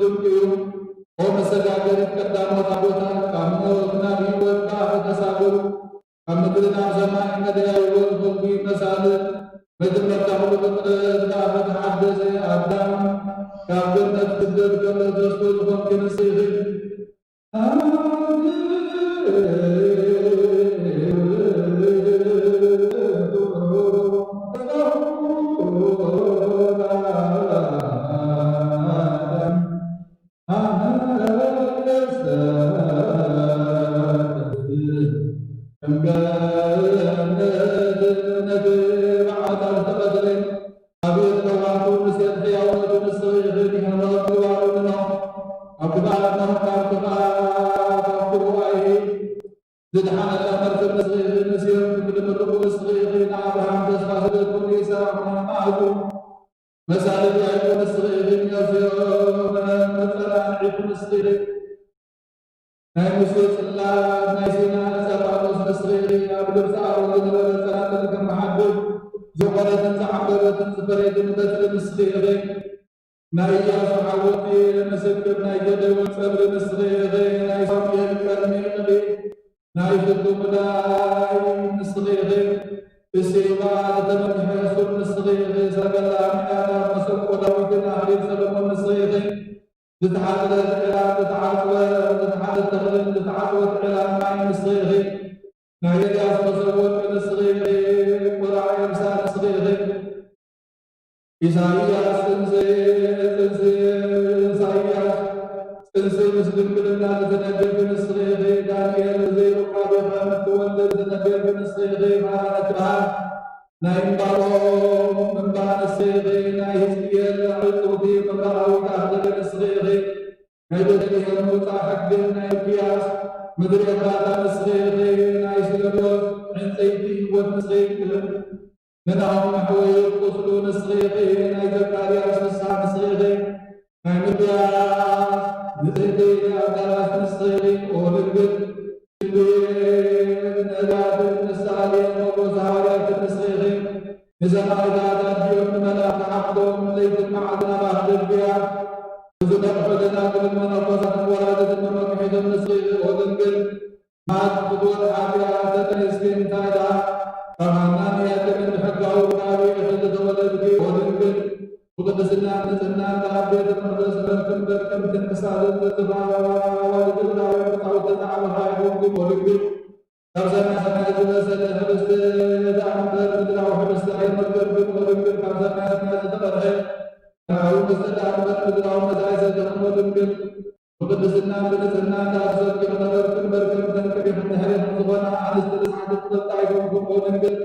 ድንቅ እዩ። ኦ መሰጋገሪት ቀዳሞት ኣቦታት፣ ካብ ሞት ናብ ህይወት ብኣኺ ተሳገሩ። ካብ ምድሪ ናብ ሰማይ መደያይቦ ዝኾንኪ መሳልል፣ መጀመርታ ኩሉ ፍጥረት ብኣኺ ተሓደሰ። ኣዳም ካብ ገነት ክስደድ ከሎ ተስፉ ዝኾንኪ ንስኺ ኢኺ። ኣቤት ለዋቱ ንሴት ሕያውነቱ ንስኺ ኢኺ፣ ንሄኖክ ግባሩ ንኖህ ኣብ ግብኣት ኖህ ካብ ክፍኣት ኣብ ክፉእ ኣይሂ። ዝደሓነላ መርከብ ንስኺ ኢኺ፣ ንሴም ክፍሊ ምርቑ ንስኺ ኢኺ፣ ንኣብርሃም ተስፋ ስደቱ፣ ንይስሐቅ መማእቱ መሳልል ያዕቆብ ንስኺ ኢኺ፣ ንዮሴፍ መጸናንዒቱ ንስኺ ኢኺ። ናይ ሙሴ ጽላት ናይ ሲና ዕጸ ጳውሎስ ንስኺ ኢኺ፣ ኣብ ልብሲ ኣሮን ዝነበረ ጸናጽል ከም መሓድግ ዝኾነትን ዝዓምበበትን ዝፈረየትን በትሪ ንስኺ ኢኺ። ናይ ኢያሱ ሓወልቲ ምስክር ናይ ጌዴዎን ጸብሪ ንስኺ ኢኺ፣ ናይ ሳሙኤል ቀርኒ ቅዲ ናይ ሽቱ ሙዳይ ንስኺ ኢኺ፣ ብሲባ ዝተመልሐ ሱር ንስኺ ኢኺ፣ ሰረገላ ሚናዳብ መሰንቆ ዳዊትን ኣኽሊል ሰሎሞን ንስኺ ኢኺ። ዝተሓጽረት ዒላን ዝተዓጽወ፣ ዝተሓጽረት ተኽልን ዝተዓጽወት ዒላን ማይን ንስኺ ኢኺ። ናይ ኤልያስ መሰብ ወርቂ ንስኺ ኢኺ፣ ቁራዕ ኤልሳዕ ንስኺ ኢኺ። ኢሳይያስ ጥንሲ፣ ጥንሲ፣ ኢሳይያስ ጥንሲ ምስ ድንግልና ዝተነገርኪ ንስኺ ኢኺ። ዳንኤል ብዘይሩካቤ ከም እትወልድ ዝተነገርኪ ንስኺ ኢኺ። ማራ እትበሃል ናይ እምባቆም እምባ ንስኺ ኢኺ፣ ናይ ህዝቅኤል ዕጽውቲ ምብራቓዊት ኣኽሊል ንስኺ ኢኺ፣ ናይ ቤተልሔም ምውጻእ ሕግን ናይ ሚልክያስ ምድሪ ኤፍራታ ንስኺ ኢኺ፣ ናይ ሲሎምዮስ ዕንጸይቲ ህይወት ንስኺ ኢኺ፣ ንናሆም መሕወዪ ቁስሉ ንስኺ ኢኺ፣ ናይ ዘካርያስ ንስሓ ንስኺ ኢኺ፣ ናይ ሚልክያስ ንጽህቲ ኣዳራሽ ንስኺ ኢኺ፣ ኦ ድንግል። ክንዲ ነቢያትን ንሳልያን ሞጎስ ሃዋርያትን ንስኺ ኢኺ። ንሰማዕታት ኣዲኦም ንመላእኽቲ ሓፍቶም ለይትን መዓልትን ኣባኺ ደድብያ። ብዙሕ ነቕሑ ደናግልን መነኮሳትን ወላዲትን መመክሒቶም ንስኺ ኢኺ ኦ ድንግል። መዓት ፍትወት ሓጢኣት ተጠኒስኪ እንታይ ደኣ ካብ ሃናንያ ተመን ብሕጋዊ ሩካቤ ኢኺ ዝተወለድኪ ኦ ድንግል። ብቅድስናን ንጽህናን ካብ ቤተ መቕደስ በርክን በርክን ትንክሳልን ዘጥፋ ኣዋልድ እብራውያን ብጣዖት ተተዓበኻ ኢኹም ኦ ድንግል። ካብ ሰማይ ሰማያት ዝበሰለ ህብስት ደኣ እምበር ምድራዊ ህብስት ኣይመገብን ኦ ድንግል። ካብ ሰማይ ሰማያት ዝተቐድሐ ሰማያዊ መስተ ደኣ እምበር ምድራዊ መስተ ኣይሰተኹን ኦ ድንግል። ብቅድስናን ብንጽህናን ደኣ ዝሰትዩ ክነበርክን በርከም ተንቅቢኽን ድሕሪኽን ዝኾና ኣንስቲ ርስሓት ጥበብ ኣይኮንኩም ኦ ድንግል።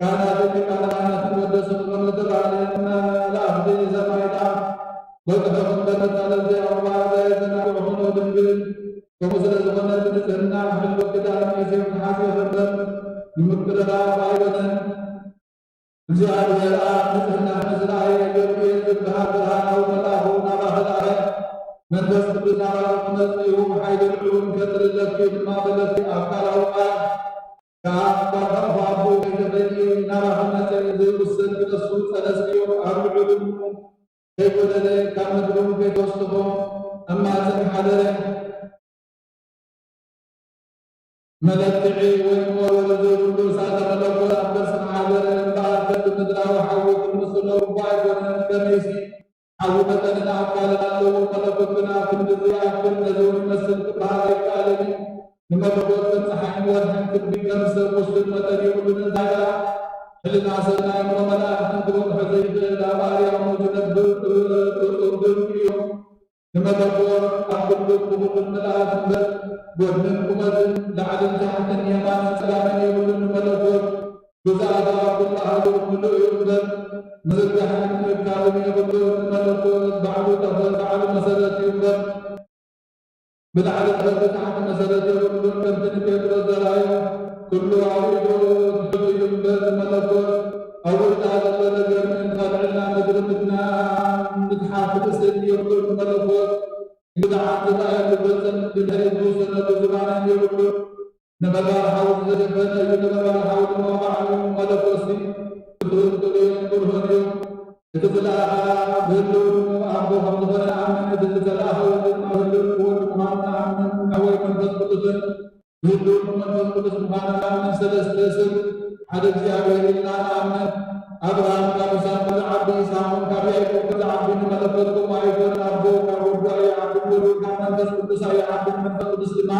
ካህናትን ሊቃነ ካህናትን ወደስኹም ከም ዝተባህለ መላእኽቲ ሰማይ ደኣ በጽሑኹም እምበር መታለልቲ ኣቕባር ዘየዘናግዑኹም ኦ ድንግል። ከምኡ ስለ ዝኾነ ብንጽህና ሕልው ክዳን ሒዝዮም ተሓጺኹም እምበር ንምቅርራብ ኣይኮነን። እግዚኣብሔር ኣብ ንጽህና ምስ ረኣየ ገብርኤል ዝበሃል ብርሃናዊ መልኣኹ ናባኺ ለኣኸ። መንፈስ ቅዱስ ናባኺ ክመጽእ እዩ፣ ሓይሊ ልዑል ከጥርለኪ እዩ ድማ በለኪ። ኣካላዊ ቃል ከኣ ካብ ኣፉ ከይተፈልየ ናባኺ መጸ። ዘይውሰን ክነሱ ጸነስክዮ ኣብ ልዑል እምኑ ከይጎደለ ካብ ምድሩ ከይተወስኹ እማጽን ሓደረ። መለክዒ ወይ መወርወሪ ዘይብሉ እሳተ መለኮት ኣብ ከርስኺ ሓደረ እምበኣር፣ ከምቲ ምድራዊ ሓዊ ክምስሎ እኳ ኣይኮነን፣ ከመይሲ ሓዊ መጠንን ኣካልን ኣለዎ። መለኮት ግና ክንድዚ ይኣክል ነዚ እውን ይመስል ክበሃል ኣይከኣልን እዩ። ንመለኮት ከም ጸሓይን ወርሕን ክንዲ ከም ሰብ ውሱን መጠን የብሉን። እንታይ ደኣ ሕልና ሰብ ናይ እምሮ መላእኽትን ክበጽሖ ዘይክእል ኣብ ኣርያሙ ዝነብር እጹብ ድንቅ እዩ። ንመለኮት ኣብ ኩሉ ብኹሉን ምልኣት እምበር፣ ጎድንን ቁመትን፣ ላዕልን ታሕትን፣ የማንን ጸጋምን የብሉን። ንመለኮት ግዝኣቱ ኣብ ኩሉ ኣህጉር ምሉእ እዩ እምበር፣ ምዝርጋሕን ምእካብን የብሉን። ንመለኮት ባዕሉ ጠፈር፣ ባዕሉ መሰረት እዩ እምበር፣ ብላዕሊ ጠፈር ብታሕቲ መሰረት የብሉን። ከምቲ ንጴጥሮስ ዘርኣዮ፣ ኩሉ ኣብ ኢዱ ትሕቱ እዩ እምበር፣ ንመለኮት ኣብ ውሽጣ ዘሎ ነገር ምእንቲ ከልዕልና ምድሪ ምድና ምትሓት ርእስን የብሉን። ንመለኮት እንግዳ ሓንቲ ዝረኣየሉ ገጽን ብድሕሪት ዝውሰነሉ ዝባንን የብሉን። ነበልባል ሓዊ ዝተሸፈነ እዩ፣ ነበልባል ሓዊ ድማ ባዕሉ መለኮትሲ ፍቱውን ጥሉይን ብርሁን እዩ። እቲ ዝለኣኻ ብህልውንኡ ኣቦ ከም ዝኾነ ንኣምን ዝተላእኸ ወድን ኣብ ህልው ወዲ ምዃኑ ንኣምን፣ ንሕወይ መንፈስ ቅዱስን ብህልው መንፈስ ቅዱስ ምዃኑ ንኣምን፣ ሰለስተ ስም ሓደ እግዚኣብሔር ኢልና ንኣምን። ኣብርሃም ካብ ይስሐቅ ዝዓቢ፣ ይስሐቅ እውን ካብ ያዕቆብ ዝዓቢ፣ ንመለኮት ከምኡ ኣይኮነን። ኣቦ ካብ ወዱ ኣይዓብን፣ ወዱ ካብ መንፈስ ቅዱስ ኣይዓብን፣ መንፈስ ቅዱስ ድማ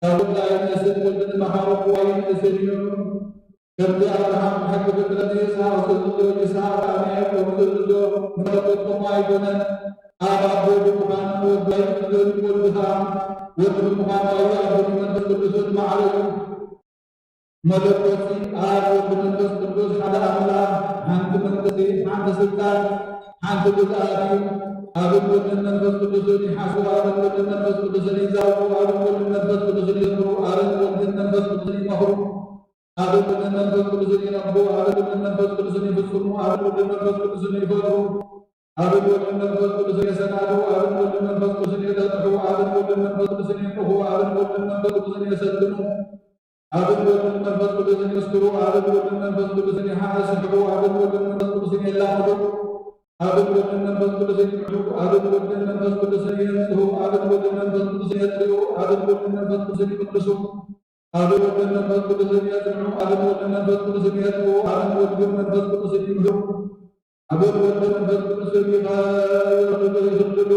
ካብ ወዱ ኣይነእስን። ወዱ ድማ ካብ ኣቦ ኣይነእስን እዩ። ከምቲ ኣብርሃም ብሕጊ ፍጥረት ንይስሐቅ ዝእዝዞ፣ ይስሐቅ ከኣ ንያዕቆብ ዝእዝዞ፣ ንመለኮት ከምኡ ኣይኮነን። ኣብ ኣቦ ብምዃን ወዱ ኣይእዝዞን፣ ወዱ ከኣ ወዱ ብምዃኑ ኣይዓብን፣ መንፈስ ቅዱስ እውን ማዕረ እዩ። መለኮት ኣብ ወዲ መንፈስ ቅዱስ ሓደ ኣምላኽ፣ ሓንቲ መንግስቲ፣ ሓንቲ ስልጣን፣ ሓንቲ ግዝኣት እዩ። ኣብን ወድን መንፈስ ቅዱስን ይሓስቡ፣ ኣብን ወድን መንፈስ ቅዱስን ይዛረቡ፣ ኣብን ወድን መንፈስ ቅዱስን ይዘምሩ፣ ኣብን ወድን መንፈስ ቅዱስን ይመኽሩ፣ ኣብን ወድን መንፈስ ቅዱስን ይነብሩ፣ ኣብን ወድን መንፈስ ቅዱስን ይፍጽሙ፣ ኣብን ወድን መንፈስ ቅዱስን ይፈጥሩ፣ ኣብን ወድን መንፈስ ቅዱስን የሰናድዉ፣ ኣብን ወድን መንፈስ ቅዱስን የጠጥሑ፣ ኣብን ወድን መንፈስ ቅዱስን የንቅሑ፣ ኣብን ወድን መንፈስ ቅዱስን የሰልጥኑ፣ ኣብን ወድን መንፈስ ቅዱስን የስክሩ፣ ኣብን ወድን መንፈስ ቅዱስን የሓስሑ፣ ኣብን ወድን መንፈስ ቅዱስን የላምዱ፣ ኣብን ወድን መንፈስ ቅዱስን ይምዕዱ፣ ኣብን ወድን መንፈስ ቅዱስን የንጽሁ፣ ኣብን ወድን መንፈስ ቅዱስን የጥርዩ፣ ኣብን ወድን መንፈስ ቅዱስን ይቅድሱ፣ ኣብን ወድን መንፈስ ቅዱስን የጽንዑ፣ ኣብን ወድን መንፈስ ቅዱስን የጥፍኡ፣ ኣብን ወድን መንፈስ ቅዱስን ይምህሩ፣ ኣብን ወድን መንፈስ ቅዱስን ይኸ-፣ ይኽልሉ፣ ይኽልሉ፣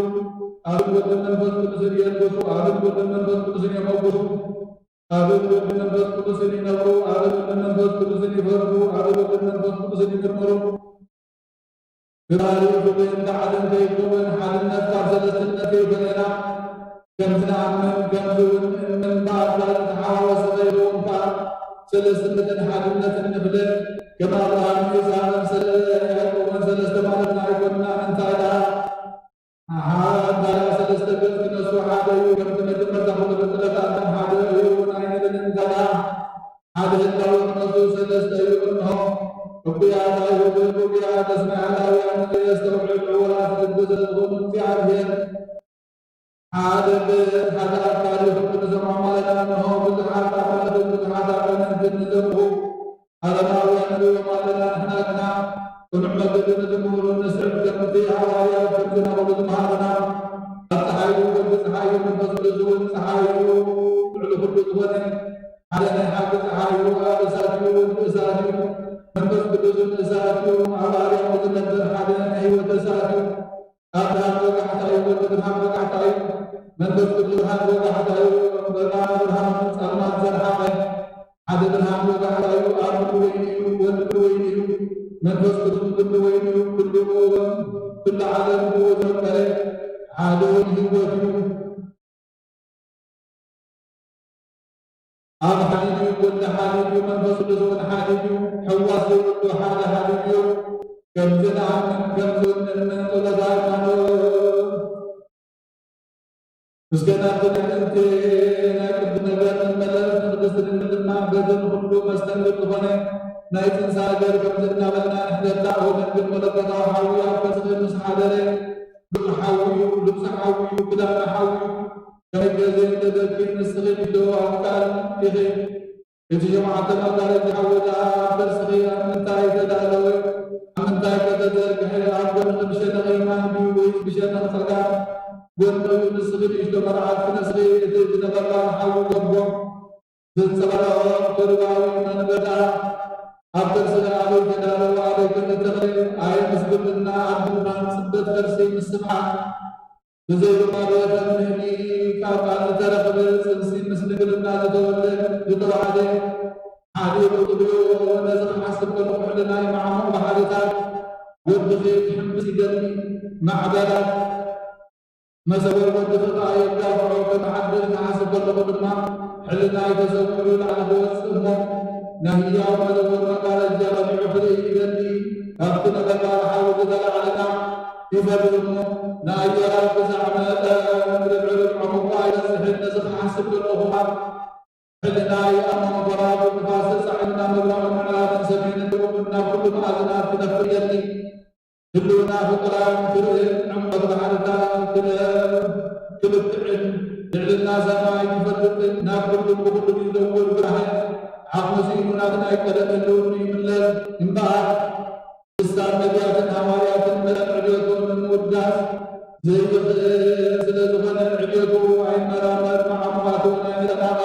ኣብን ወድን መንፈስ ቅዱስን የልግሱ፣ ኣብን ወድን መንፈስ ቅዱስን የመጉሱ፣ ኣብን ወድን መንፈስ ቅዱስን ይነብሩ፣ ኣብን ወድን መንፈስ ቅዱስን ይፈርዱ፣ ኣብን ወድን መንፈስ ቅዱስን ይምርምሩ። ብባህሪኡ ፍሉይን ባዕልን ከይከውን ሓድነት ካብ ሰለስትነት ከይፈለና ከም ዝንኣምን፣ ከምዚ እውን እምን ብኣካል ዝተሓዋወሰ ከይኸውን ከኣ ሰለስትነትን ሓድነትን ንፍለ። ከም ኣብርሃምን ይስሐቅን ሰለ-፣ ያዕቆብን ሰለስተ ማለትና ኣይኮንናን። እንታይ ደኣ ሓደ ሰለስተ ገጽ ክነሱ ሓደ እዩ። ከምቲ መጀመርታ ኩሉ ፍጥረት ኣዳም ሓደ እዩ እውን ኣይንብልን። እንታይ ደኣ ሓደ ህላወ ክነሱ ሰለስተ እዩ። እንሆ እኩያት ኣይሁድን እኩያት እስማኤላውያንን የስተውዕል፣ ዕዉራት ልቢ ዘዝኾኑ እግዚኣብሔር ሓደ ገጽ ሓደ ኣካል እዩ። ክንሰምዖ ማለትና እንሆ ብዙሓት ኣማልኽትን ብዙሓት ኣጋንንትን ንዘምሁ ኣረማውያን ንብሎም ኣለና። ንሕና ግና ቅኑዕ መገዲ ንዝምህሩ ንስዕብ፣ ከምቲ ሃዋርያት ከምዚ እናበሉ ዝመሃሩና። ኣብ ጸሓይ ወዲ ጸሓይ እዩ፣ መንፈስ ቅዱስ እውን ጸሓይ እዩ፣ ልዕሊ ኩሉ ዝኾነ ሓደ ናይ ሓቂ ጸሓይ እዩ፣ ኣብ እሳት እዩ፣ ወዲ እሳት እዩ። መንፈስ ቅዱስ እውን እሳት እዩ፣ ኣብ ኣርያሙ ዝነብር ሓደ ናይ ህይወት እሳት እዩ። ኣብ ብርሃን ወጋሕታ እዩ፣ ወዲ ብርሃን ወጋሕታ እዩ። መንፈስ ቅዱስ ብርሃን ወጋሕታ እዩ፣ ብርሃን ብርሃን ጸልማት ዘርሓቐ። ሓደ ብርሃን ወጋሕታ እዩ፣ ኣብ ክንዲ ወይኒ እዩ፣ ወዲ ክንዲ ወይኒ እዩ። መንፈስ ቅዱስ ክንዲ ወይኒ እዩ፣ ኩሉ፣ ኩሉ ዓለም ብኡ ዘፍቀረ። ሓደ ወይኒ ህይወት እዩ። ኣብ ሓዲድ እዩ፣ ወዲ ሓዲድ እዩ፣ መንፈስ ቅዱስ እውን ሓዲድ እዩ። ሕዋስ ዘይብሉ ሓደ ሓዲድ እዩ። ከምዚ ንኣምን፣ ከምዚ እውን ንእመን ጸሎተ ሃይማኖት። እስከ ናብቲ ናይ ጥንቲ ናይ ቅዱስ ነገር ንመለስ። ንቅድስት ድንግል ድማ በቲ ንኹሉ መስተንክር ዝኾነ ናይ ጽንሳ ነገር ከምዚ እናበልና ንሕተታ። ኦ ድንግል መለኮታዊ ሓዊ ኣብ ከርስኺ ምስ ሓደረ፣ ብፁዕ ሓዊ እዩ፣ ልብሲ ሓዊ እዩ፣ ክዳን ሓዊ እዩ። ከመይ ገዜ እንተደልኪ ንስኺ ንዶ ኣካል ኢኺ። እቲ ሸውዓተ መጋረጃ ሓዊ ደኣ ኣብ ከርስኺ ኣብ ምንታይ ተዳለወ? ኣብ ምንታይ ከተዘርግሐ? ኣብ ጎንኺ ብሸነኺ የማን ድዩ ወይስ ብሸነኺ ጸጋም? ጎንኺ እዩ። ንስኺ ንእሽቶ መርዓት ክነስኺ እቲ ብነበልባል ሓዊ ገቦ ዘንጸባረቐ ከሩባዊ መንበር ደኣ ኣብ ከርስኺ ኣበይ ተዳለወ? ኣበይ ከም እተኽለ? ኣየ ምስግብና ኣብ ድንኳን ጽበት ከርሲ ምስምዓት። ብዘይ ልማዶ ተምህኒ ካብ ቃል ዝተረኽበ ጽንሲ ምስ ድንግልና ዝተወልደ፣ ዝተዋህደ ሓደ እዩ። ነዚ ክሓስብ ከለኹ ሕልናይ መዓሙቕ ባሕርታት ወድኺ ክሕምስ ይደሊ፣ ማዕበላት መሰበር ወድኺ ከኣ የጋፍዖ ከም ሓድር ክሓስብ ከለኹ ድማ ሕልናይ ተሰዊሩ ላዕሊ ክወጽእ እሞ ናይ ህያው መለኮት መጋረጃ ቀሊዑ ክርኢ ይደሊ። ካብቲ ነበልባል ሓዊ ዝተላዕለና ይፈርድ እሞ ንኣየራት ክሳዕ መጠን ርብዒ ርብዖም እኳ ኣይበጽሕን። ነዚ ክሓስብ ከለኹ ኸኣ ሕልናይ ኣብ መንኮራኹር ንፋስ ተጻዒኑ ናብ ምብራቕን ምዕራብን ሰሜንን ደቡብን ናብ ኩሉ መኣዝናት ክነፍር ይደሊ። ህልውና ፍጡራን ክርእን ዕምቆት ባሕርታት ክነ-፣ ክልክዕን ልዕልና ሰማይ ክፈልጥን ናብ ኩሉን ብኹሉን ይዘውር ብርሃን ዓቕሚ ስኢኑ ናብቲ ናይ ቀደም ህልውንኡ ይምለስ እምበኣር። ልሳን ነቢያትን ሃዋርያትን መጠን ዕብየቶም ንምውዳስ ዘይትኽእል ስለ ዝኾነ ዕቤቱ ኣይመራመር፣ መዓሙቓቱ ናይ ጠናቐ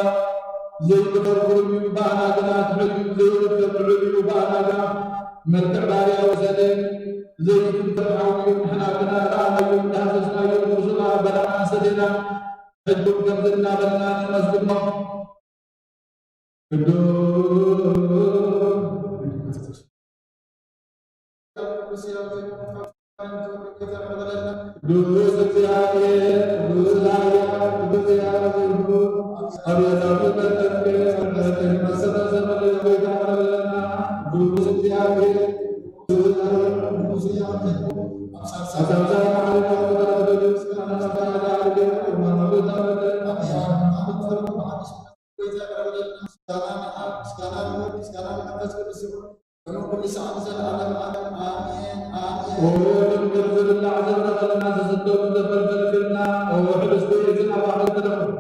ዘይግበር ግሩም እዩ፣ ብኣና ግና ትሑት እዩ። ዘይርከብ ልዑል እዩ፣ ብኣና ግና መልክዕ ባርያ ወሰደ። ዘይትግበር ሓዊ እዩ፣ ንሕና ግና ረኣናዮ፣ እንዳሃሰስናዮ፣ ቁርሱ ኸዓ በላዕና ሰቴና። ሕጂ እውን ከምዚ እናበልና ነመስግኖ። ቅዱስ ቅዱስ እግዚኣብሔር፣ ቅዱስ ኃያል፣ ቅዱስ ሕያው ዘይብሉ፣ ኣብ የታዊ መጠንቀ መጠንቀ መሰለ ዘመለ ሆይ ታረለና። ቅዱስ እግዚኣብሔር፣ ቅዱስ ኃያል፣ ቅዱስ ሕያው ዘይብሉ፣ ኣብ ሳልሳይ መዓልቲ ኣብ ተረፈ ቅዱስ ኦ ድንግል፣ ዝብላዕ ዝብረኸልና ዝስተ ዝተፈልፈልክልና፣ ኦ ሕብስቲ እዚ ናባኺ ዝተረኽበ፣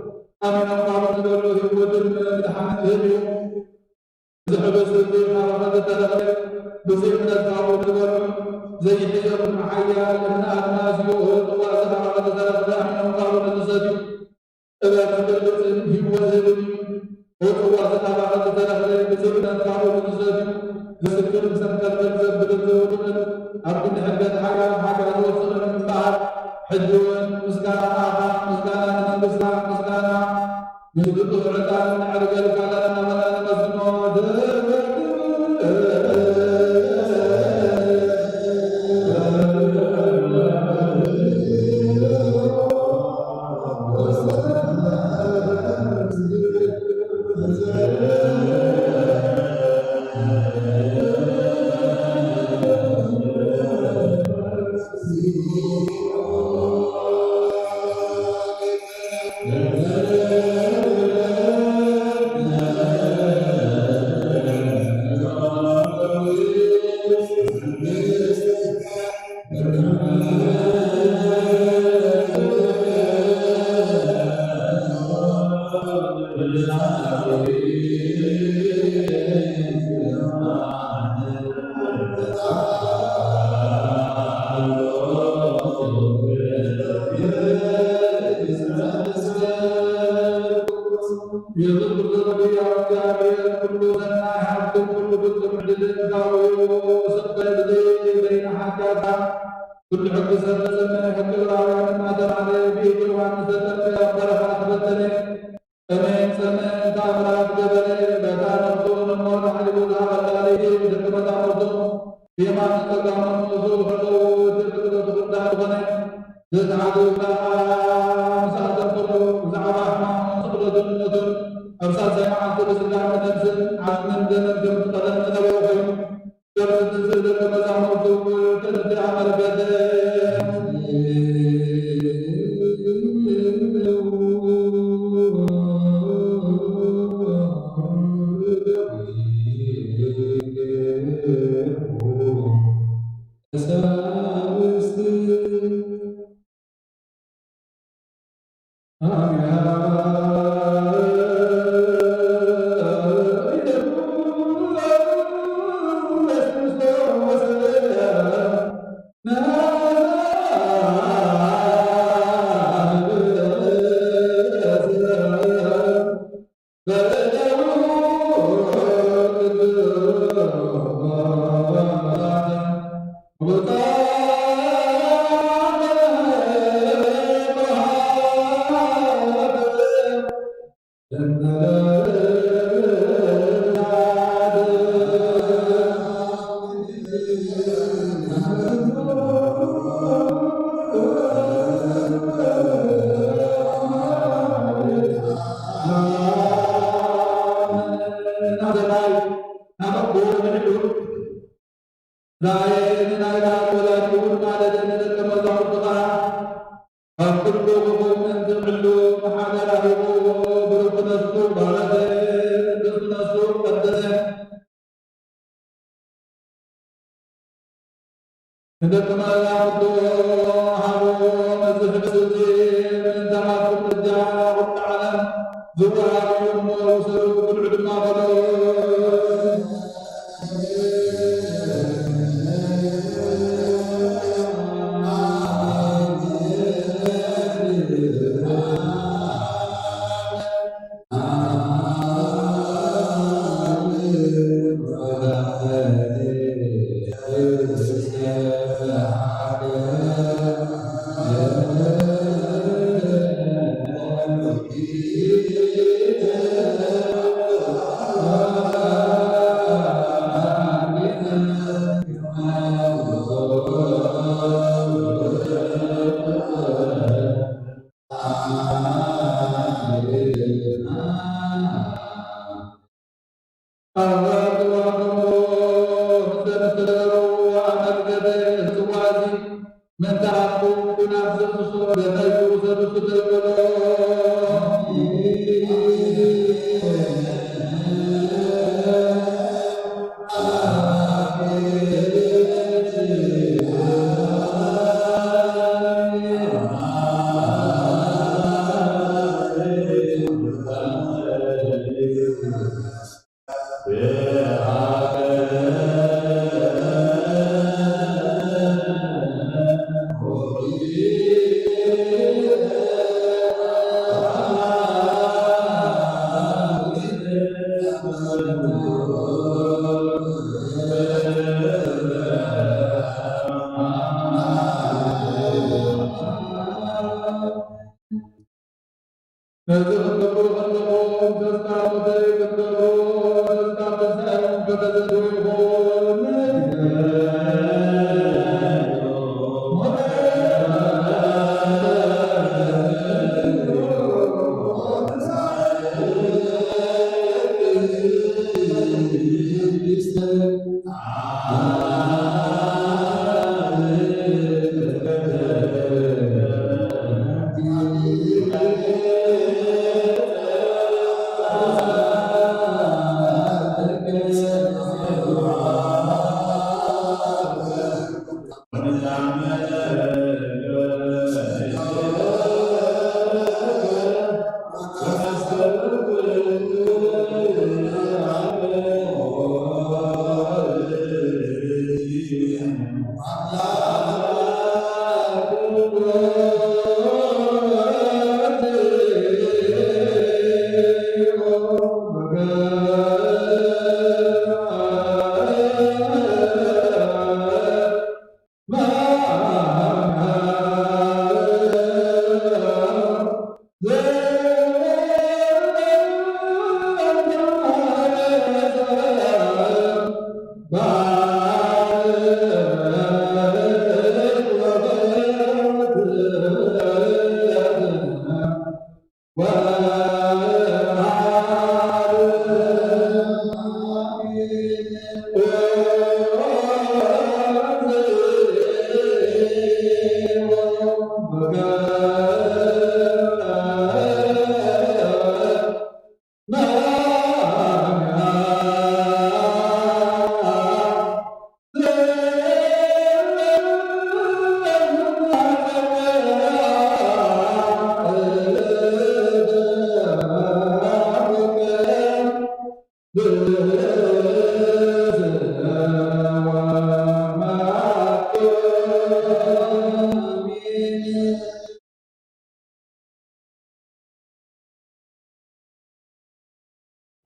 ኣሚኖም ካብኡ ዝበልዑ ህይወትን ምድሓንን ዝህብ እዩ። እዚ ሕብስቲ እዚ ናባኺ ዝተረኽበ፣ ብዘይ እምነት ካብኡ ዝበልዑ ዘይሕየኹም ሓያል እምነ ኣድማስ እዩ። ኦ ጽዋእ እዚ ናባኺ ዝተረኽበ፣ ኣሚኖም ካብኡ ንዝሰትዩ ጥበብ ዝገልጽን ህይወት ዝህብን እዩ። ጽዋ ዝናባኸ ዝተረኽበ ብዘይ እምነት ካብኡ ንዝሰትዩ ዝስክርን ሰንከልከል ዘብልን ዘውድቕን ኣብ ክንዲ ሕድገት ሓያል ሓጋ ዝወስኽን እምበኣር፣ ሕጂ እውን ምስጋና ንኣኻ፣ ምስጋና ንመንግስታ፣ ምስጋና ንብርቱዕ ዕጣን ነዕርገ ልካላ እናበልና ነመስግኖ። የሱስ ክርስቶስ ብሕያው እግዚኣብሔር ኩሉ ሰናይ ሃብትን ኩሉ ፍጹም ዕድልን ካብኡ ሰበ ብዘይ በይነ ሓጢኣታ ኩሉ ሕጊ ሰረዘ። ሕጊ ዕብራውያን እናተባህለ ብኢድ ዮሃንስ ተጠምቀ፣ ኣብ በረኻ ተፈተነ። ጸመየን ጸመየን ተኣምራት ገበረ። በታ ነፍሱ ንሞት ኣሕሊፉ ዝሃበላ ለይቲ ደቂ መዛሙርቱ ብየማንን ጸጋምን ምስኡ ከለዉ እቲ ፍጥረቱ ፍዳ ዝኾነ ዘተሓቱ ከኣ ምስ ኣተንከሉ ብዛዕባ ሕማሙን ስቕለቱን ሞቱን ኣብ ሳልሳይ መዓልቲ ብስጋን ብነፍስን ዓጽምን ደምን ከም ዝተቐለመ ነበረ ኮይኑ ደቂ መዛሙርቱ ትምህርቲ ኣመልከተ። ዛሬ ንናይ ብርሃን ወላዲኡ ማለት ንደቀ መዛሙርቱ ኸዓ ካብ ኩሉ ክፉእ ምእንቲ ክሕሉ ሓደራ ሂቡ፣ ብሩኽ ክነሱ ባረኸ፣ ቅዱስ ክነሱ ቀደሰ። ንደቀ መዛሙርቱ ሃቦም፣ እዚ ሕብስቲ እዚ ምእንታኻትኩም በጃ ኩሉ ዓለም ዝወሃብ እዩ እሞ ውሰዱ፣ ብልዑ ድማ በሎ። ኣዋልድዋ ከምኡ ምስ ዘምስለሩ ኣመልከተ። እዚ ጽዋእዚ ምእንተ ኣቦ ኩናት ዘምስሎ ደመዩ ሰዱሱ ተልበሎ። ነዚ ክትገብሩ ከለኹም ተስፋ ሞተይ ክትገብሩ፣ ተስፋ ትንሳኤ እውን ከተዘንትዉ ኢኹም።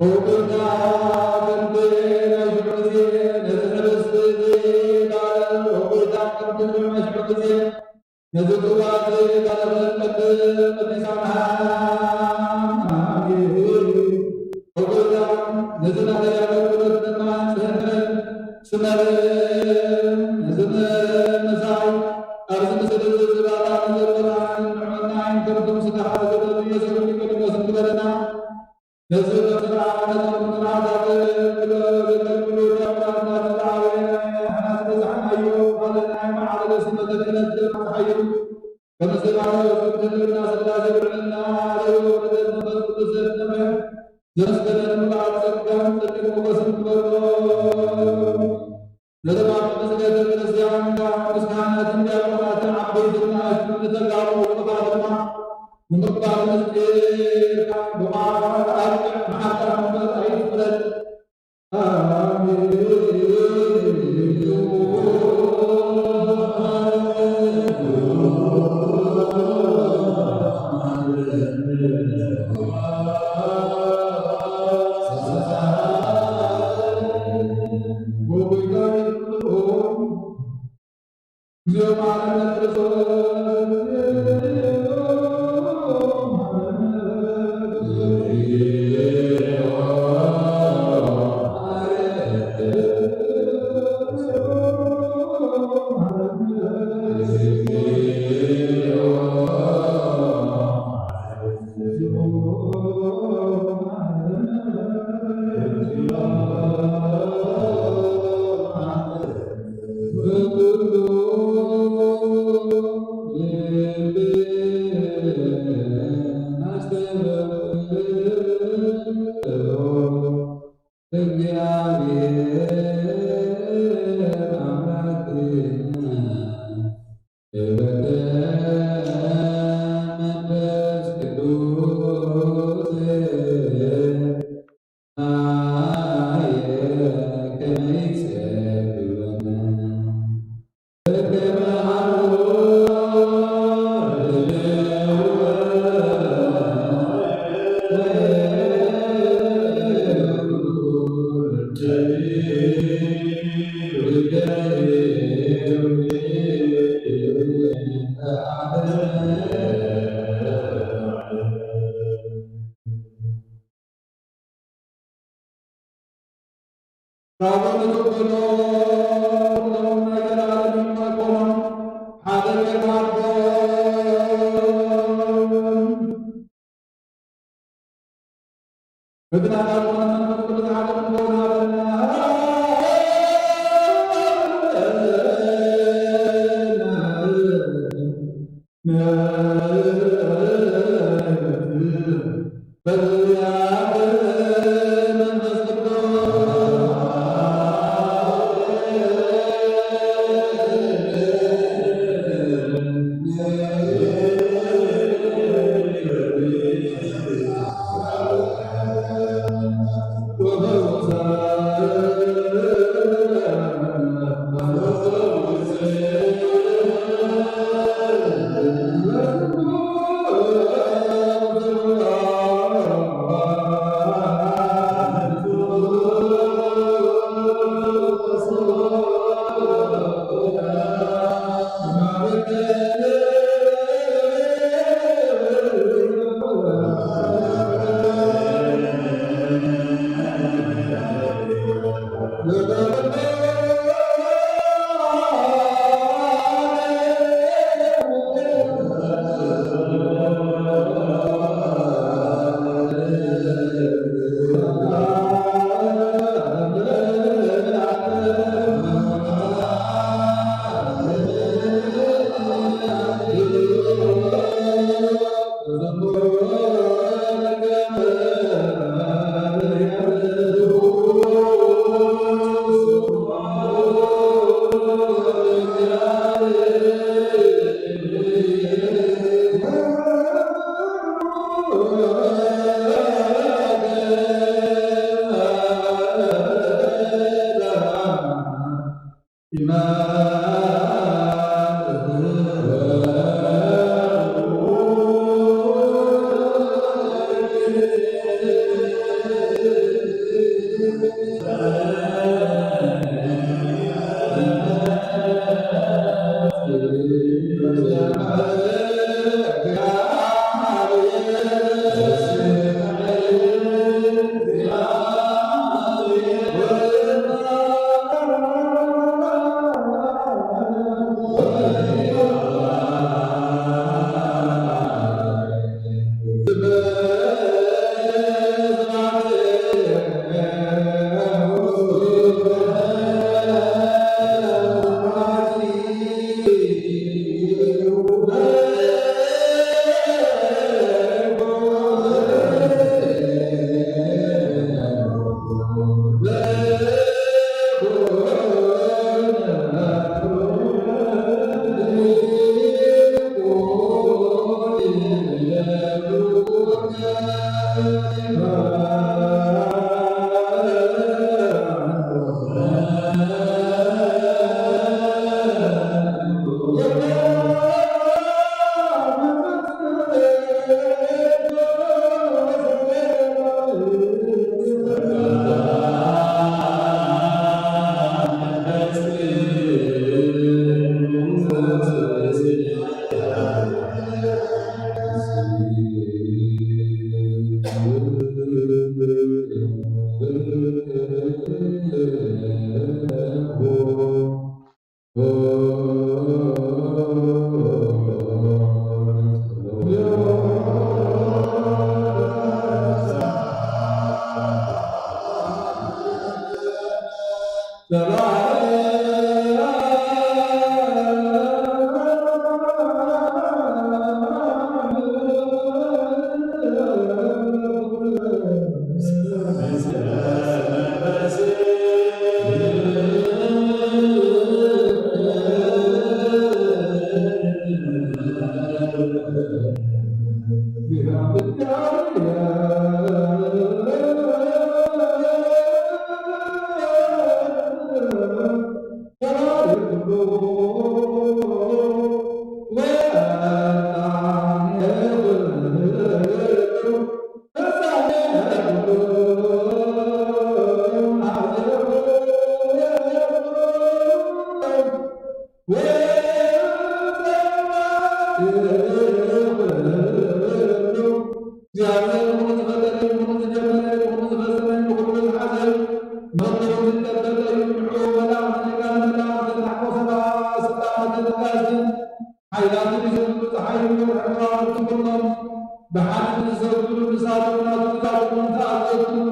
ኦ ጎይታ፣ ከምቲ ናይ ሽዑ ግዜ ነዚ ሕብስቲ እዚ ባርኽ። ኦ ጎይታ፣ ከምቲ ናይ ሽዑ ግዜ ነዚ ጽዋ እዚ ባርኽ፣ ቀድስ፣ ቀድስ ኣምላኽ። ኣሜን። ኦ ጎይታ፣ ነዚ ናይ ኣገልግሎት ድማ ጽንዕን ስመርን ነዚ ምሳይ ኣብዚ ምስሊ እዚ ዝባላ ንዘሎና ንዕመና ይንከርኩም ስጋኻ ዝደሉ የሱስ ኒቆዲሞስ እንክበለና ነዚ በስራ ነዞም ስራታት ክሎ ዘገልግሉ ዲያቆናትና ተዛሃበ ሓናስ በዛሕናዮ ካልእ ናይ መዓልለ ስመተ ክህነት በዛሕናዮ። ከም እስጢፋኖስ ክንህልውና ስላሴ ብርዕና ለውዮ ወልደት መንፈስ ቅዱስ ዘትነፈ ዘመስገነን ምሉኣት ጸጋን ጽድቅን ሞገስን ክበሎ። ነቶም ኣብቲ ቤተ ክርስቲያን ምስ ካህናትን ዲያቆናትን ዓበይትን ንኣሽቱን ንተጋሩ ውቁባት ድማ ንምግባር ምስጢር ብቋንቋ ኣርቅዕ መዓልታ እምበር ኣይትፍረድ። ካብኡ ንቕበሎ፣ ኩሎም ናይ ዘለኣለም ይመርቆም ሓደ ጌርና ኣቦ። በብናታ ዝኾነ መንፈስ ቅዱስ ሓደ ክንከውን ሃበና።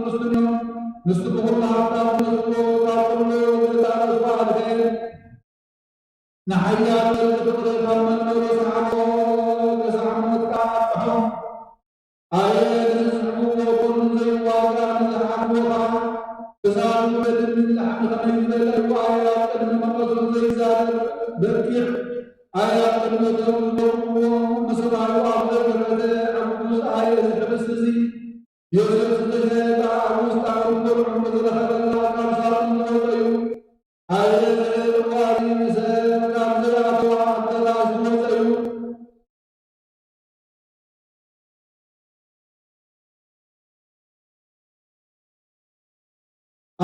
ርስቱን እዮም። ንሱ ብኹሉ ሃብታም ነስዎ ካብ ኩሉ ገዛ ርእሱ ኣድሐ። ንሓያል ፍቕሪ ካብ መንበሩ ሰዓቦ፣ ክሳዕ ሞት ከኣ ኣብጽሖ። ኣየ ንዝስዕብዎ ኩሉ ዘይዋጋእ ንዝሓግዎ ከኣ ክሳብ ውርደትን ምንጻሕን ከመይ ዝበለ ዋይ ኣብ ቅድሚ መቐሱ ዘይዛረብ በጊዕ ኣየ ኣብ ቅድሚ እቶም ዝበቁዎ ንሰብኣዩ ኣብ ዘይተረፈ ዕጉስ ኣየ እዚ ሕብስቲ እዚ ዮሴፍ ዝተሸየጠ ኣብ ውሽጣዊ ኩርዑ ዝረኸበላ ካብ ሳጥን ዝወጸ እዩ። ኣየ ዘየጥዋሪ ሰብ ካብ ዘይኣተዋ ኣተላ ዝወጸ እዩ።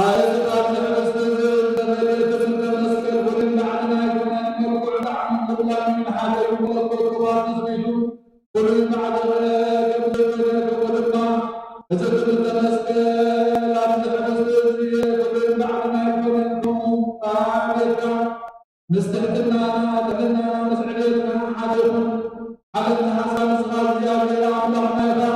ኣየ ካብ ዝሕብስቲ ዝብል ተመልእቲ ክልተ መስቀል ፍሉይ ባዕልና ኣይኮነን፣ መልክዑ ጣዕሙ ምቕላል ይመሓደር ይመለኮት ክባር ትስቢቱ ፍሉይ ባዕልና ከም ዘይኮነ ከምኡ ድማ እዚ ክልተ መስቀል ኣብዚ ሕብስቲ እዚ ፍሉይ ባዕልና ኣይኮነን፣ ከምኡ ኣቤትካ ምስ ትሕትናና፣ ትሕትናና ምስ ዕቤትና ሓደ ይኹን። ዓለም ንሓሳብ ንስኻ እግዚኣብሔር ኣምላኽና ኢኻ።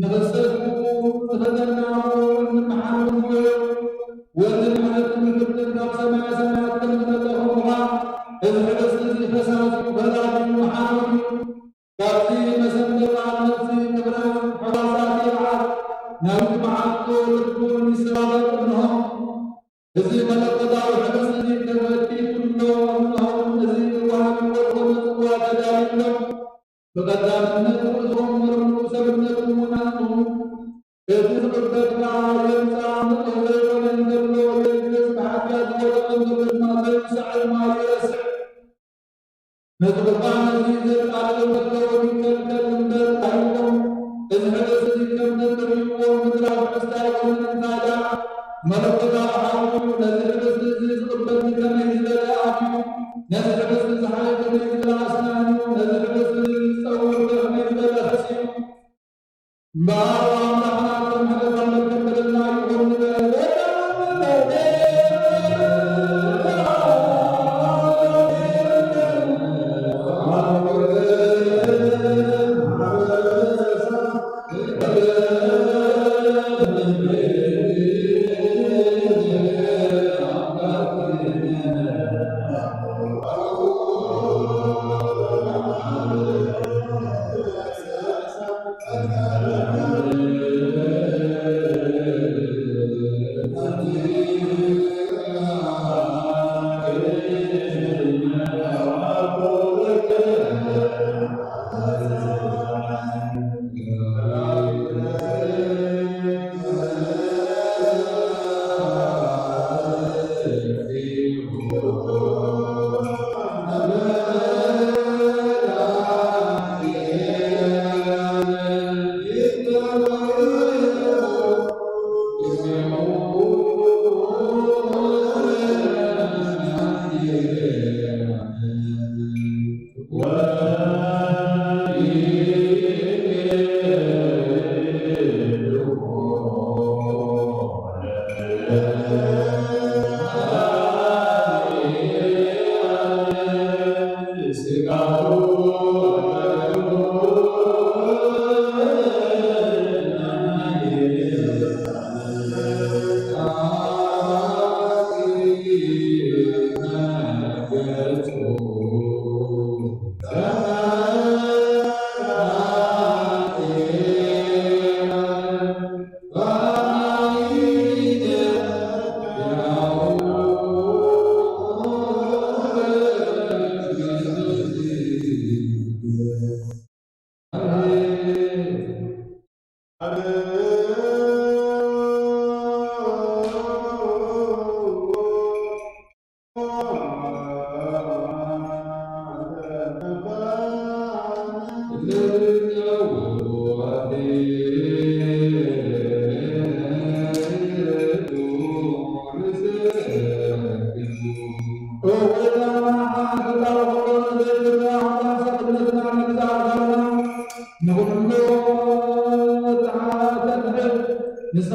ንኽሰብኩ ዝፈተናሞ እንመሓረሉ ወዚ ምሕረትን ምሕረትን ካብ ሰማየ ሰማያት ከም ዝመጸ ከምኡኻ እዚ ሕብስቲ እዚ ፈሳሲ እዩ፣ ፈራዲ እዩ፣ መሓሪ እዩ። ካብዚ መሰንበጣ ነፍሲ ክብራ ሕዋሳት ይርዓድ፣ ናብቲ መዓልቶ ልቡ ይሰባበር እንሆ። እዚ መለኮታዊ ሕብስቲ እዚ ተመልኪቱ ኣሎ፣ እንሆ እዚ ወሃቢ ቆልዑ ንጽዋ ተዳልዩ ኣሎ። ብቐዳምነት ርእሶም መርምሩ፣ ሰብነቱ እውን ኣጽንዑ። እቲ ዝቕበል ከኣ የምጽኣ፣ ንጹህ ዘይኮነ እንተሎ የልግስ፣ ብሓጢኣት ዝወደቐ እንተሎ ድማ ዘይንስሐ ማይ ይረስዕ። ነቲ ቁርባን እዚ ዘቃልል እንተሎ ይከልከል እምበር ኣይብሎም። እዚ ሕብስቲ እዚ ከም እትርእይዎ ምድራዊ መስተ ኣይኮነን፣ እንታይ ደኣ መለኮታዊ ሓይሊ እዩ። ነዚ ሕብስቲ እዚ ዝቕበል ከመይ ዝበለ ኣፍ እዩ፣ ነዚ ሕብስቲ ዝሓየ ከመይ ዝበለ ኣስናን እዩ፣ ነዚ ሕብስቲ እዚ ዝጸውር ከመይ ዝበለ ከርሲ እዩ። እምበኣር ኣምላኽና ከም ምሕረቱ መከበረልና ይኹን ንበል። ንኹሉ ተሓተትሕድ ንስኻ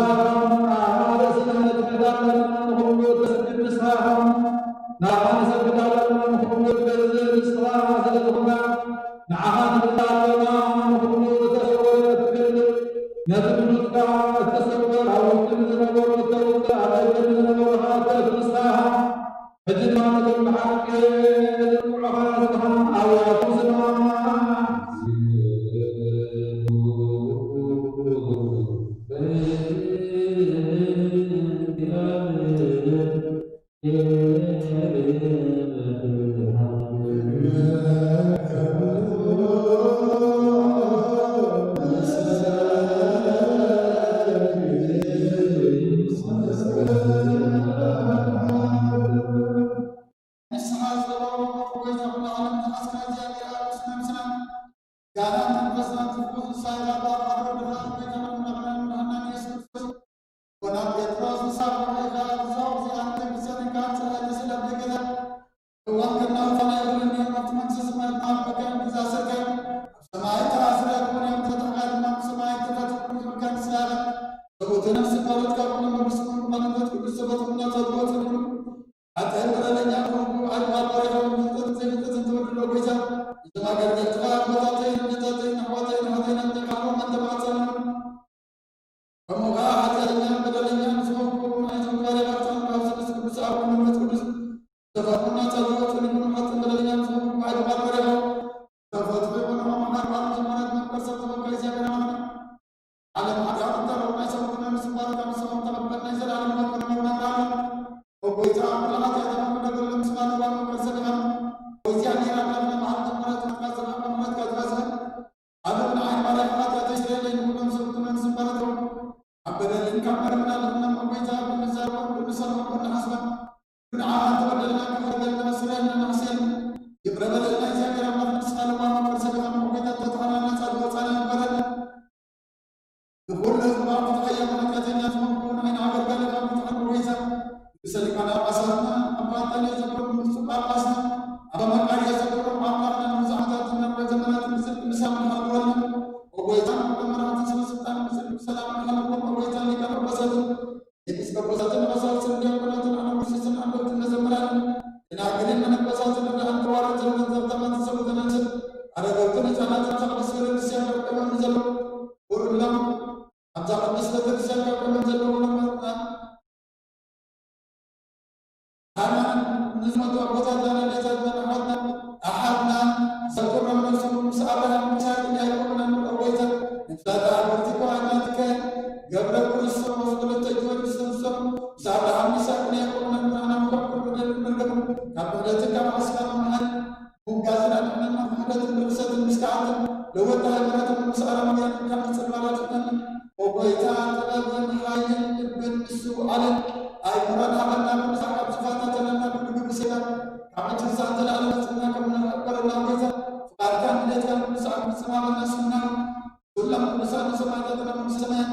ርእስና ነትሕት ኣለና፣ ንኹሉ ተስግድ ንስኻ ናኻ ንሰግድ ኣለና፣ ንኹሉ ትገዝእ ንስኻ ስለ ዝኾንካ ንዓኻ ንብል ኣለና፣ ንኹሉ ዝተሰወረ እትገልጽ፣ ነቲ ብሉጽካ እተሰወረ ኣብ ውሽጢ ንዝነበሩ እተውፅእ ኣብ ደገ ንዝነበሩ ኸዓ እተእቱ ንስኻ ኢኻ። ሕጂ ድማ ነቶም ብሓቂ ዘጥቅዑኻ ንስኻ ኣብያቶም ስማዕ። ንስኻ ዝገበሮ ምሕረት ጎይታ ኩሉ ዓለም ዝሓስካ እግዚኣብሔር ኣብ ቅድስና ምስና ጋናን መንፈስናን ትኩስ ንሳይኻ ባብ ኣሮ ድኻ ጎይታናን መድሓናን መድሓናን ኢየሱስ ክርስቶስ ወናብ ጴጥሮስ ንሳብ ርኢኻ እዛ እዚኣ ንተንክሰን እንካ ጽሕቲ ስለ ብግዘ እዋን ከናውፋ ናይ ብልኒ ኣብቲ መንግስቲ ሰማያት ማበከን ብዛ ስርከ ኣብ ሰማይ ተኣስረ ክውን እዮም ተተሓት ናብ ሰማይ ተፈትሑ ዝብከን ስላለ ሰብኡትን ስበረት ካብ ኩሎም መንግስቲ መንግስቲ ቅዱስ ሰበት ምናተ ዝወፅሉ ሓጢኣት በደለኛ ዝኾንኩ፣ ብዓይንኻ ባሪኻ ብፍልጠትን ዘይፍልጠትን ትወድሎ ጎይታ፣ እዞም ኣገልገልትኻ ኣቦታተይን ኣዴታተይን ኣሕዋተይን ኣሓተይን ኣጥኒዕካ ኣለዎም፣ ኣንተ ማሕፀኖም። ከምኡ ኸዓ ሓጢኣተኛን በደለኛን ዝኾንኩ፣ ንዓይቶም ባሪኻትካን ካብ ስሉስ ቅዱስ ኣብ መንፈስ ቅዱስ ዝተፈጥሩና ጸሎት ንግኑ ሓጥን በደለኛን ዝኾንኩ፣ ብዓይንኻ ባሪኻ ተፈትሑ ይኹን። መሓር ዓለም ዘመናት መምቀር ሰብ ተበካይ እግዚኣብሔር ኣምላኽ። ዓለም ሓጢኣት እንተረው ናይ ሰሙትና ምስባር ካብ ሰሙን ተቐበል ናይ ዘላለም መኮነ መርመራ ኣሎ። ኦ ጎይታ፣ ኩሉ ሓጢኣትና ክደግል ምስባር እዋን መምቀር ሰሊኻም። ወዚያ ጌራ ካብ ናይ መዓልቲ ምሕረት ናትካ ዝረኸበ ምሕረትካ ዝበዝሐ። ዓለም ንዓይ ባሪያ ሓጢኣት ይስረየለይ ንኩሎም ሰሙትና ምስባር ተው። ኣብ በደልን ካብ መርምና ድሕና ኦ ጎይታ፣ ክንዛረቦም ክንሰምዖም ክንሓስቦም። ንዓኻ እንተበደልና ክሕረገልና ስረየልና ንሕስየን። ይቕረ በለልና እግዚኣብሔር ኣምላኽ ንስኻ ለዋህ መምቀር ሰሊኻም ኦ ጎይታ፣ ተተሓናና ጻድቅ ወጻና ንበረልና። ንኹሉ ህዝብኻ ፍትሓ እያ፣ ሓጢኣተኛ ዝኾንኩ ንዓይ ንኣገልጋሊ ካብ ፍትሓ ንጎይታ ንጉሰ ሊቃነ ጳጳሳትና ኣባ ኣንጠንዮስ ዘክሮም ብፁዕ ጳጳስና ኣባ መቃርዮስ ዘክሮም ኣምላኽና ንብዙሕ ዓመታት ዝነበረ ዘመናት ብጽድቂ ምሳም ንሃልወልና። ኦ ጎይታ ንኩሎም መራሕቲ ሰበ ስልጣን ብጽድቂ ብሰላም ንሃልዎም። ኦ ጎይታ ሊቃነ ጳጳሳትን ኤጲስቆጶሳትን ቀሳውስትን ዲያቆናትን ኣናጉስስትን ኣንበብትን መዘምራንን ደናግልን መነኮሳትን ርዳእን ተዋረድትን ገንዘብ ተማን ዝሰቡ ዘመንትን ኣረገውትን ህፃናትን ኣብዛ ቅድስት ቤተክርስትያን ካብ ቀደም ዘለዉ ኩሎም ኣብዛ ቅድስት ቤተክርስትያን ካብ ቀደም ዘለዉ መምህርና ሃናን ንዝመጡ ኣቦታትና ነዴታትና ኣሕዋትና ኣሓትና ዘክሮም ነብሱ ምስ ኣብርሃም ይስሐቅን ያዕቆብን ኣንብሮ ጎይታ ነብሳታ ኣቦቲ ከዋናትከ ገብረ ክርስቶስ ወለተ ጊዮርጊስ ነብሶም ምስ ኣብርሃም ይስሐቅን ያዕቆብን ኣንብሮ ኣናምኳ ኩሉ ደቂ መርገሙ ካብ ምሕረትን ካብ ሓስካ መምሃር ምጉጋዝን ኣድሕነና ምሕረትን ርኽሰትን ምስ ከኣትን ለወጣ ሃገራትን ምስ ኣረማውያንን ካብ ምጽልማላት ይኾነን። ኦ ጎይታ ጥበብን ሓይልን ልብን ንሱ ኣለን ኣይኩራን ሃበና ኩሉ ሰዓት ዝፋታተነና ኩሉ ግብር ሰይጣን ካብ ሕጂ ክሳዕ ዘላለም ጽና ከም ንሕበረና ጎይታ ፍቓድካን ድሌትካን ኩሉ ሰዓት ምጽማመና ስምና ኩሎም ኩሉ ንሰማዕታትና ቅዱስ ሰማያት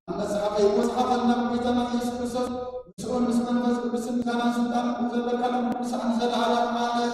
ኣብ መጽሓፈይ ወጽሓፈልና ብጎይታና ኢየሱስ ክርስቶስ ምስኡን ምስ መንፈስ ቅዱስን ካህናት ስልጣን ዘለካ ቅዱሳን ዘለዓለም ዓለም።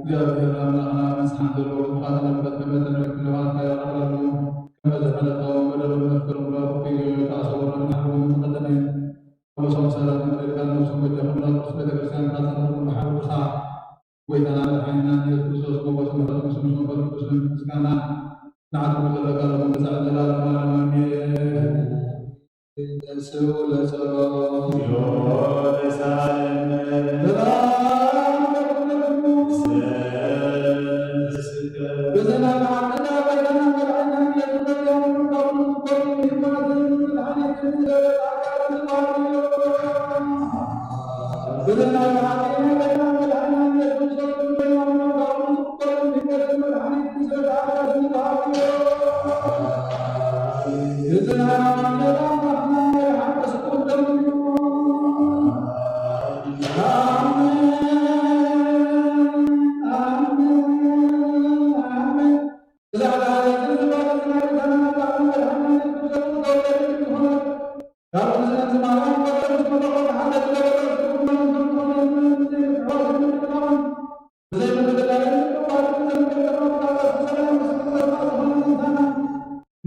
እግዚኣብሔር ኣምላኽና ንስሓን ዘለዎ ጥፋእና ምሕረት ከመተንክልዋን ከያቕረሉ ከመ ዘመለካውን በደሉ መፍቅር እምበር ኩሉ ተኣሰወረና ሓውን ዝቐደመ ወሰም ሰላም ንበልካ ነፍሱ ወጀኹም ላቅዱስ ቤተክርስትያን ካጸመርኩም ብሓበርሳ ጎይታና መድሓኒና ኢየሱስ ክርስቶስ ሞጎስ ምሕረት ምስ ምስ መንፈስ ቅዱስ ምስጋና ንዓኩም ዘለካ ለኩም ብዛዕ ዘላለም ኣሜን። ተንስኡ ለጸሎት።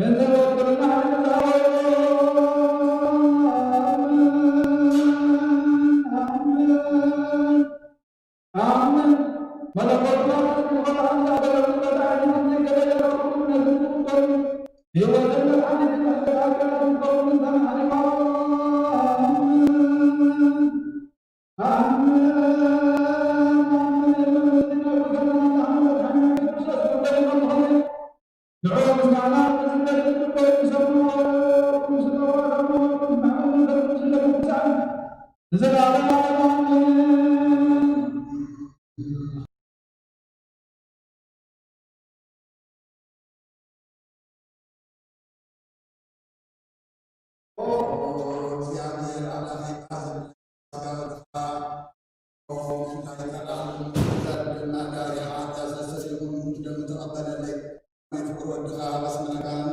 ገንዘብ ወክልና ንዝሃበ ኣሜን፣ ኣሜን፣ ኣሜን። መለኮት ብርሃን ዝኾነ ኣምላኽ ገለሉ መድኃኒት ዘይገለለ ኩሉ ነዚ ዝቕበሉ ህይወትን መድኃኒትን ኣዘጋጅ ገለሉ ዝኸውን እንተን ሓሊፋ። ኣሜን። ኣሜን፣ ኣሜን። የመንግስቲ ናይ ጎይታና ኣምላኽና መድሓኒና ኢየሱስ ክርስቶስ ክብረት ይኹን። ንዕኡ ምስጋና ክብረት ይግበኦ። ዝሰምዕዎ፣ ዝሰምዕዎ፣ ዝሰምዕዎ፣ ዝሰምዕዎ፣ ንዘለኣለሙ ቅዱሳን ንዘለኣለሙ ኣሜን። እግዚኣብሔር ኣምላኸይ፣ ብሓዘን ስጋወትኻ እንታይ ይጠራሉ? ዘርድና ጋር የሓታ ሰሰሲኹም ደም ተቐበለለይ። ናይ ፍቅር ወድኻ በስመ ነጋን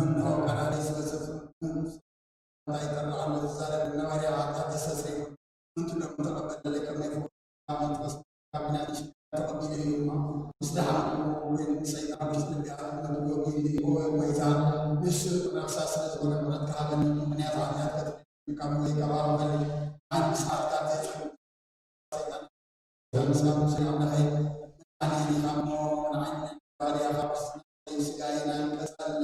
እንሆ ቀዳዲ ሰሰሲኹም እንታይ ይጠራሉ? ዘርድና ጋር የሓታ ሰሰሲኹም እንቱ ደም ተቐበለለይ። ከመይ መንፈስ ካብ ናይ ተቐቢሉ እዩ። ምስ ደሓንኩ እውን ሰይጣን ውሽጢ ልቢ ኣጥመድዎ ኢሉ እዩ። ጎይታ ንሱ ረኽሳ ስለ ዝኾነ ምሕረት ክሃበኒ፣ ምኽንያት ሓጢኣት ከትልል ካብ ወይ ካብ ኣባል ሓንቲ ሰዓት ካብ ዘይጽሕፍ ሰይጣን ከምሳብ ሙሴ ኣምላኸይ ኣነ ኢኻ እሞ ንዓይ ባርያ ካብ ስጋይና ቀጸለ።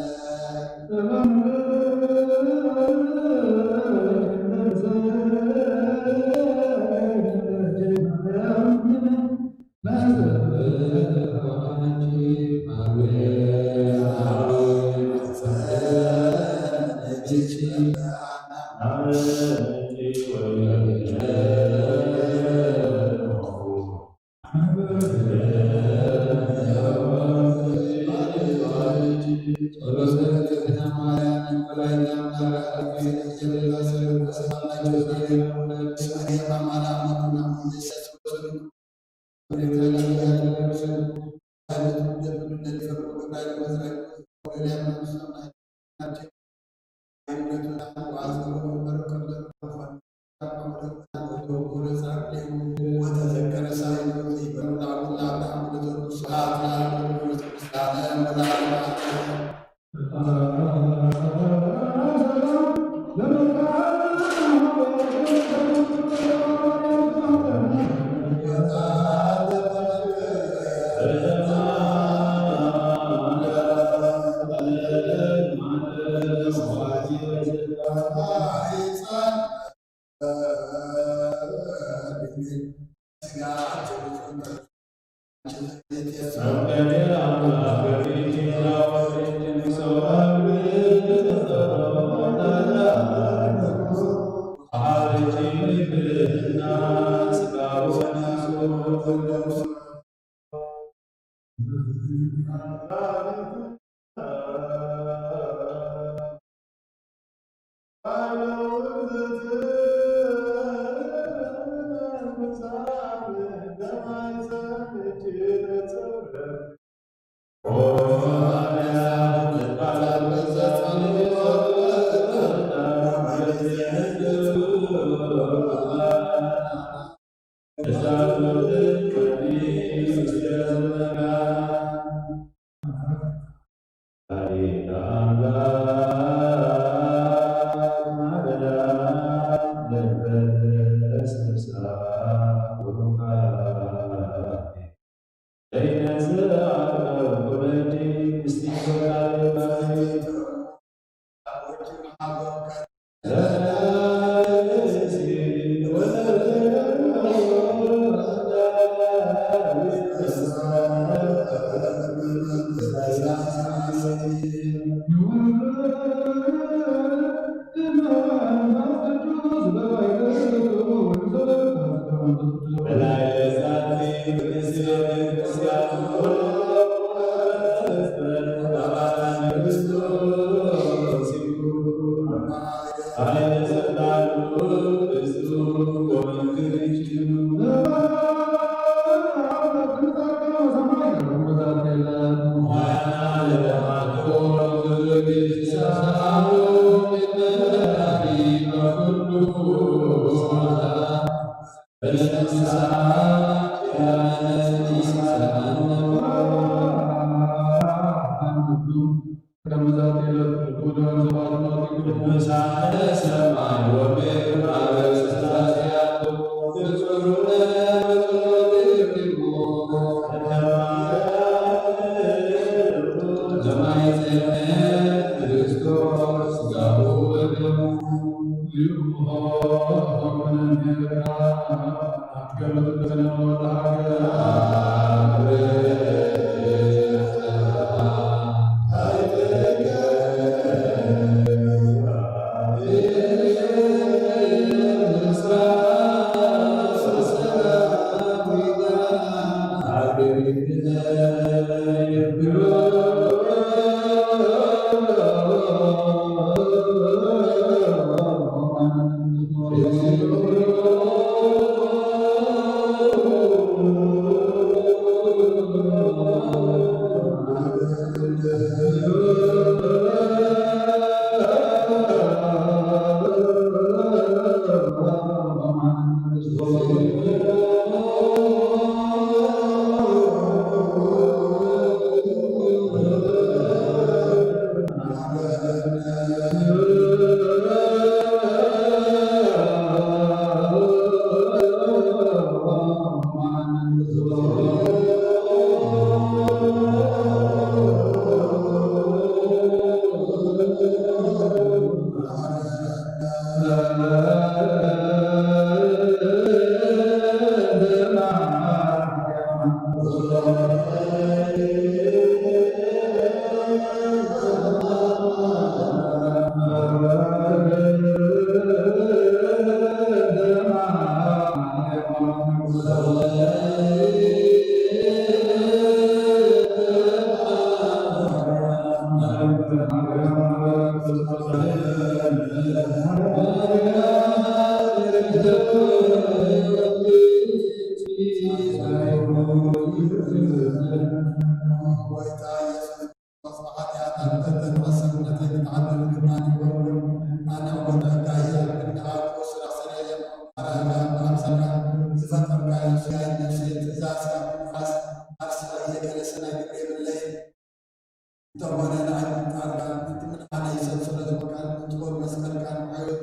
እንተኾነ ንዓይ ምምጣርካ፣ እቲ ምድሓነይ ሰብ ስለ ዝኾንካን፣ እቲ ክቡር መስቀልካን፣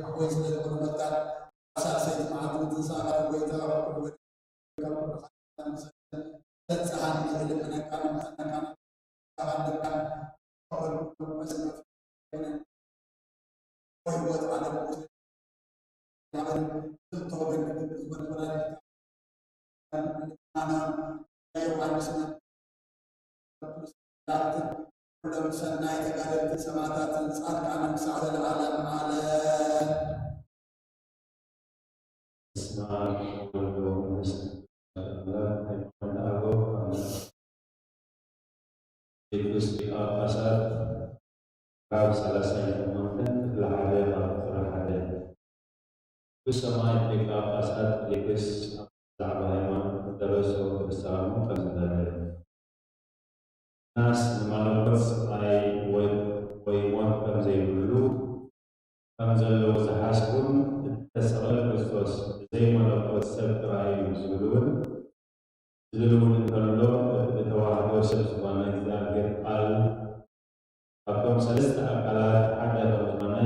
ኣሕወይ ስለ ዝኾነ መታን፣ ኣብ ሳልሰይቲ መዓልቲ ምትንሳእካ፣ ጎይታ፣ ካብ ኩሉ ሓጢኣት ንሰግድ፣ ተንጽሃኒ፣ ንልምነካ፣ ንመጸናካ፣ ንመጸናካ፣ ንመጸናካ፣ ወይ ህይወት ዓለም ኩሎም ሰናይ ተጋደልትን ሰማዕታትን ጻድቃንን ክሳዕ ዘለዓለም ዓለም። በስመ አብ ወወልድ ወመንፈስ ቅዱስ አሐዱ አምላክ። ሃይማኖተ አበው አምላክ ቅዱስ ሊቀ ጳጳሳት ካብ ሰላሳይ ሸሞንተን ክፍለ ሓደ ካብ ቁጽሪ ሓደ። ብሰማይ ሊቀ ጳጳሳት ፊሊክስ ብዛዕባ ሃይማኖት ዝደረሶ ድርሳኑ ከምዚ በለ። ዮናስ ንመለኮት ስቓይ ወይ ወይ ሞት ከም ዘይብሉ ከም ዘለዎ ዝሓስቡን፣ እቲ ዝተሰቕለ ክርስቶስ ብዘይ መለኮት ሰብ ጥራይ እዩ ዝብሉ እውን ዝብል እውን እንተሎ፣ እቲ ብተዋህዶ ሰብ ዝኾነ እግዚኣብሔር ቃል ካብቶም ሰለስተ ኣካላት ሓደ ከም ዝኾነ፣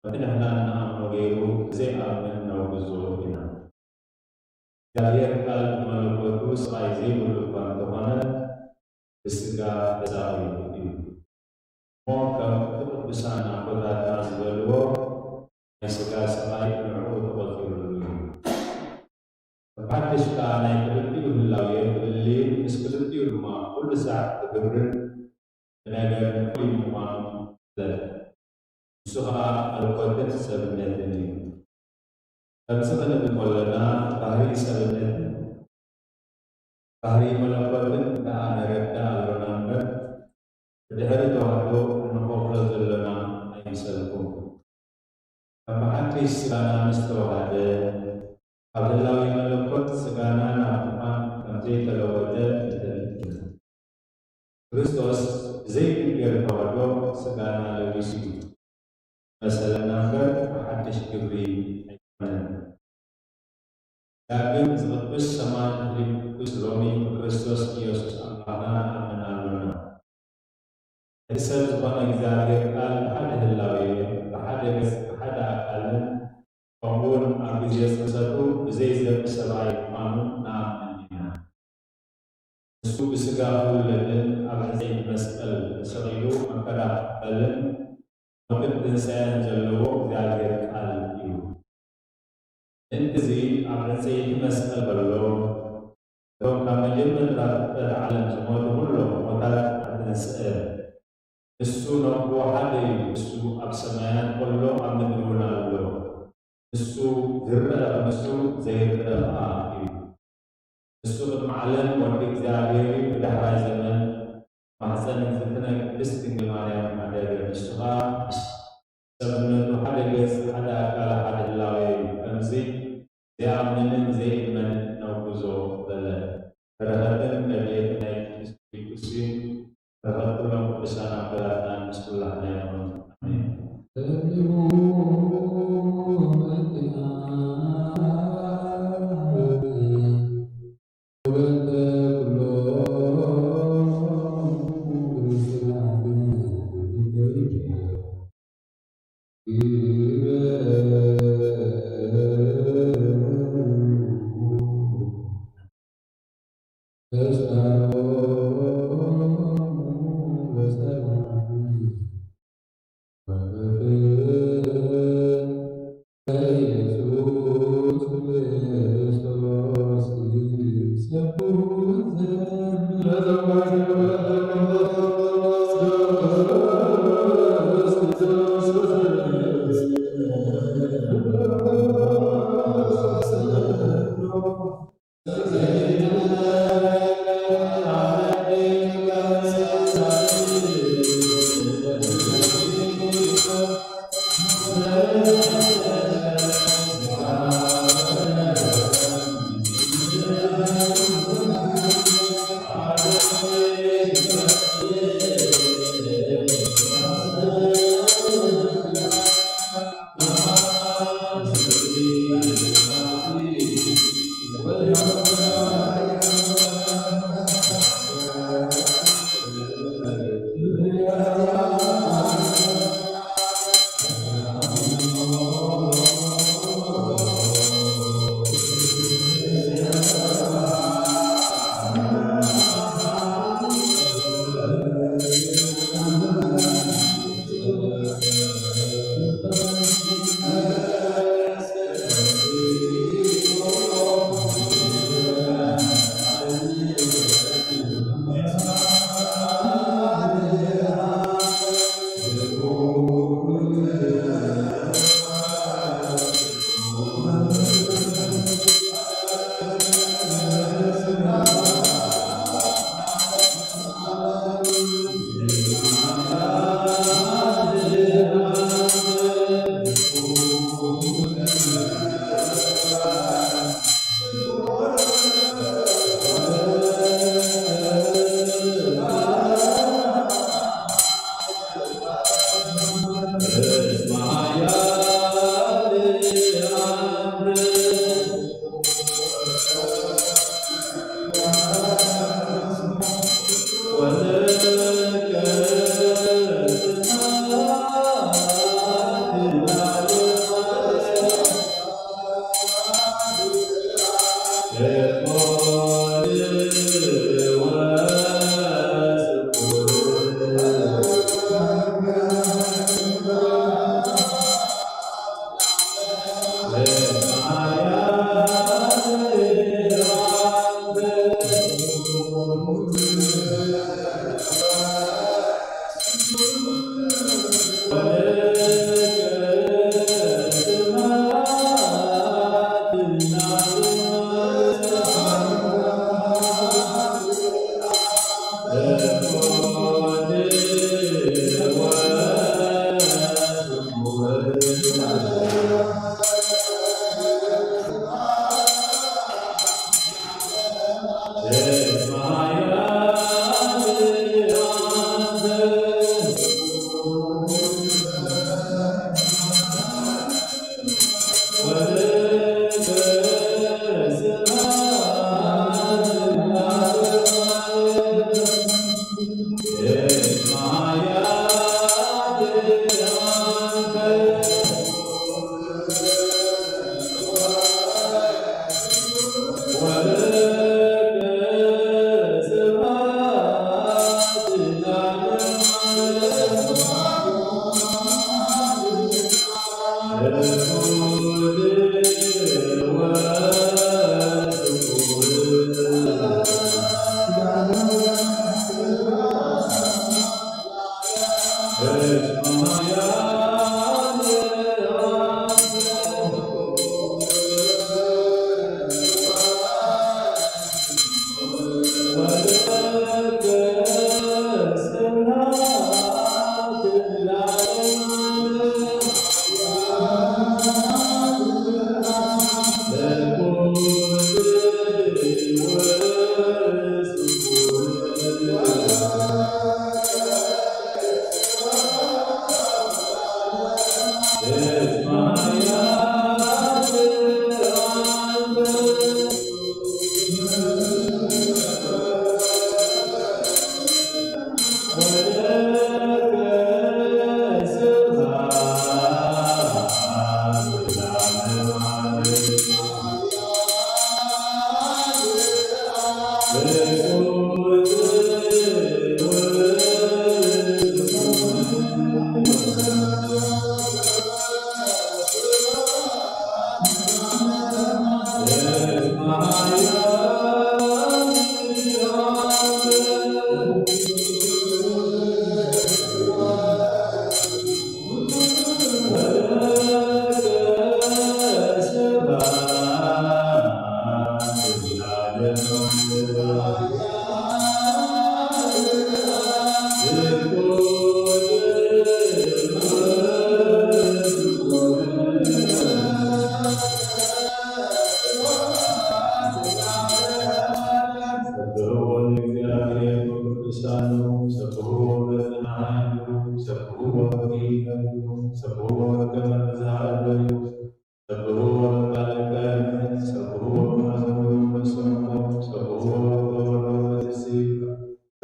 በቲ ንሕና እንኣምኖ ገይሩ ብዘይኣምን ነውግዞ ኢና። እግዚኣብሔር ቃል ብመለኮቱ ስቓይ ዘይብሉ እኳ እንተኾነ፣ ብስጋ ተሳቒዩ እዩ። እሞ ከም እቲ ቅዱሳን ኣቦታትና ዝበልዎ፣ ናይ ስጋ ስቓይ ንዕኡ ተቖጺሩሉ እዩ። ብሓድሽ ከኣ ናይ ክልቲኡ ህላዌ ፍልልይን ምስ ክልቲኡ ድማ ኩሉ ሳዕ ብግብርን ብነገርን ፍሉይ ምዃኑ ፍለጥ። ንሱ ኸኣ መለኮትን ሰብነትን እዩ። ከምዚ ክንብል ከሎና፣ ባህሪ ሰብነትን ባህሪ መለኮትን ከኣ ነረድእ ኣሎና እምበር፣ ብድሕሪ ተዋህዶ እንኸፍሎ ዘሎና ኣይምሰልኩም። ከም ብሓቂ ስጋና ምስ ተዋህደ፣ ካብ ህላዌ መለኮት ስጋና ናብ ምዃን ከም ዘይተለወጠ ንፈልጥ ኢና። ክርስቶስ ብዘይንገር ተዋህዶ ስጋና ለቢሱ እዩ። መሰለና እምበር ብሓድሽ ግብሪ ኣይኮነን። ዳግም እዚ ቅዱስ ሰማዕት ፊልክስ ሎሚ ብክርስቶስ ኢየሱስ ኣምላኽና ንኣምን ኣሎና። እቲ ሰብ ዝኾነ እግዚኣብሔር ቃል ብሓደ ህላዌ፣ ብሓደ ገጽ፣ ብሓደ ኣካልን ከምኡውን ኣብ ግዜ ጽንሰቱ ብዘይ ዘርኢ ሰብኣይ ምዃኑ ንኣምን ኢና። ንሱ ብስጋ ክውለድን ኣብ ዕንጸይቲ መስቀል ተሰቒሉ መከራ ክቕበልን ሞትን ትንሳኤን ዘለዎ እግዚኣብሔር ቃል እዩ። ምእንቲ እዚ ኣብ ዕንጸይቲ መስቀል ከሎ፣ እቶም ካብ መጀመርታ ፍጥረት ዓለም ዝሞቱ ኩሎም ሞታት ኣተንስአ። ንሱ ነቦ ሓደ እዩ። ንሱ ኣብ ሰማያት ከሎ ኣብ ምድሪ እውን ኣሎ። ንሱ ዝረአ፣ ንሱ ዘይረአ ኸዓ እዩ። ንሱ ቅድሚ ዓለም ወዲ እግዚኣብሔር እዩ፣ ዳሕራይ ዘመን ማሕፀን እግዝእትነ ቅድስት ድንግል ማርያም ሓደ ገጽ፣ ንሱ ኸዓ ሰብነቱ ሓደ ገጽ፣ ሓደ ኣካል፣ ሓደ ህላዌ እዩ። ከምዚ ዘይኣምንን ዘይእመንን ናብ ጉዞ በለ። በረኸትን ረድኤትን ናይ ቅዱስ ፊልጶስ እዩ። በረኸት ኩሎም ቅዱሳን ኣቦታትና ምስ ኩላህና ይኹን። ኣሜን።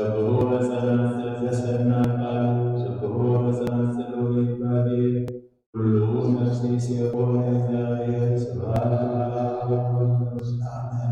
ዘክብሩ ለጸናጽል ዘሰና ቃሉ፣ ዘክብሩ ለጸናጽል ወይባቤ፣ ኩሉ ነፍሲ ሲኦል እግዚአብሔር ስብሐት ለአብ ወወልድ ወመንፈስ ቅዱስ።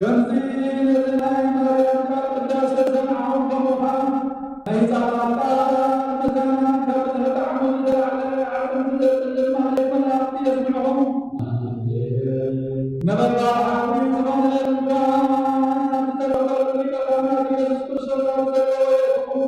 ከምዚ ነቲ ናይ ማርያም ቃል ቅዳሴ ዝሰምዓኹም ከምኡ ኸኣ ናይ ህፃናት ቃል መታና ካብ ዝተጣዕሙ ዝተላዕለ ዓቕሚ ዘጥልም ማህሌት መላእኽቲ የስምዕኹም። ነበልባል ሓዊ ዝኾነ እምባ ዝተረኸበሉ ሊቀ ካህናት ኢየሱስ ክርስቶስ ኣብ ዘለዎ የእትዉ።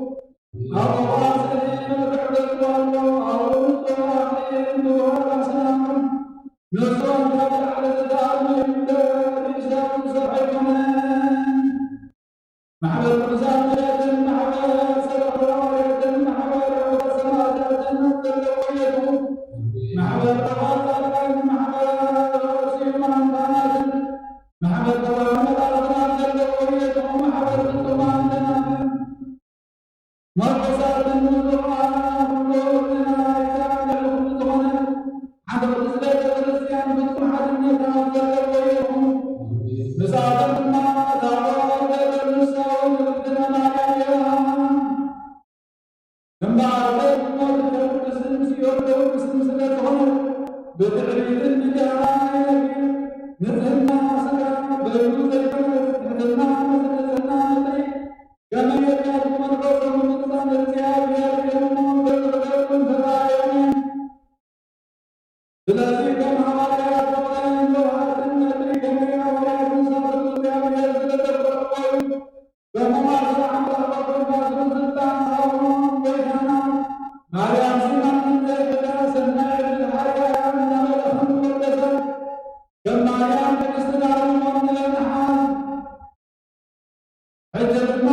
ሕጂ ድማ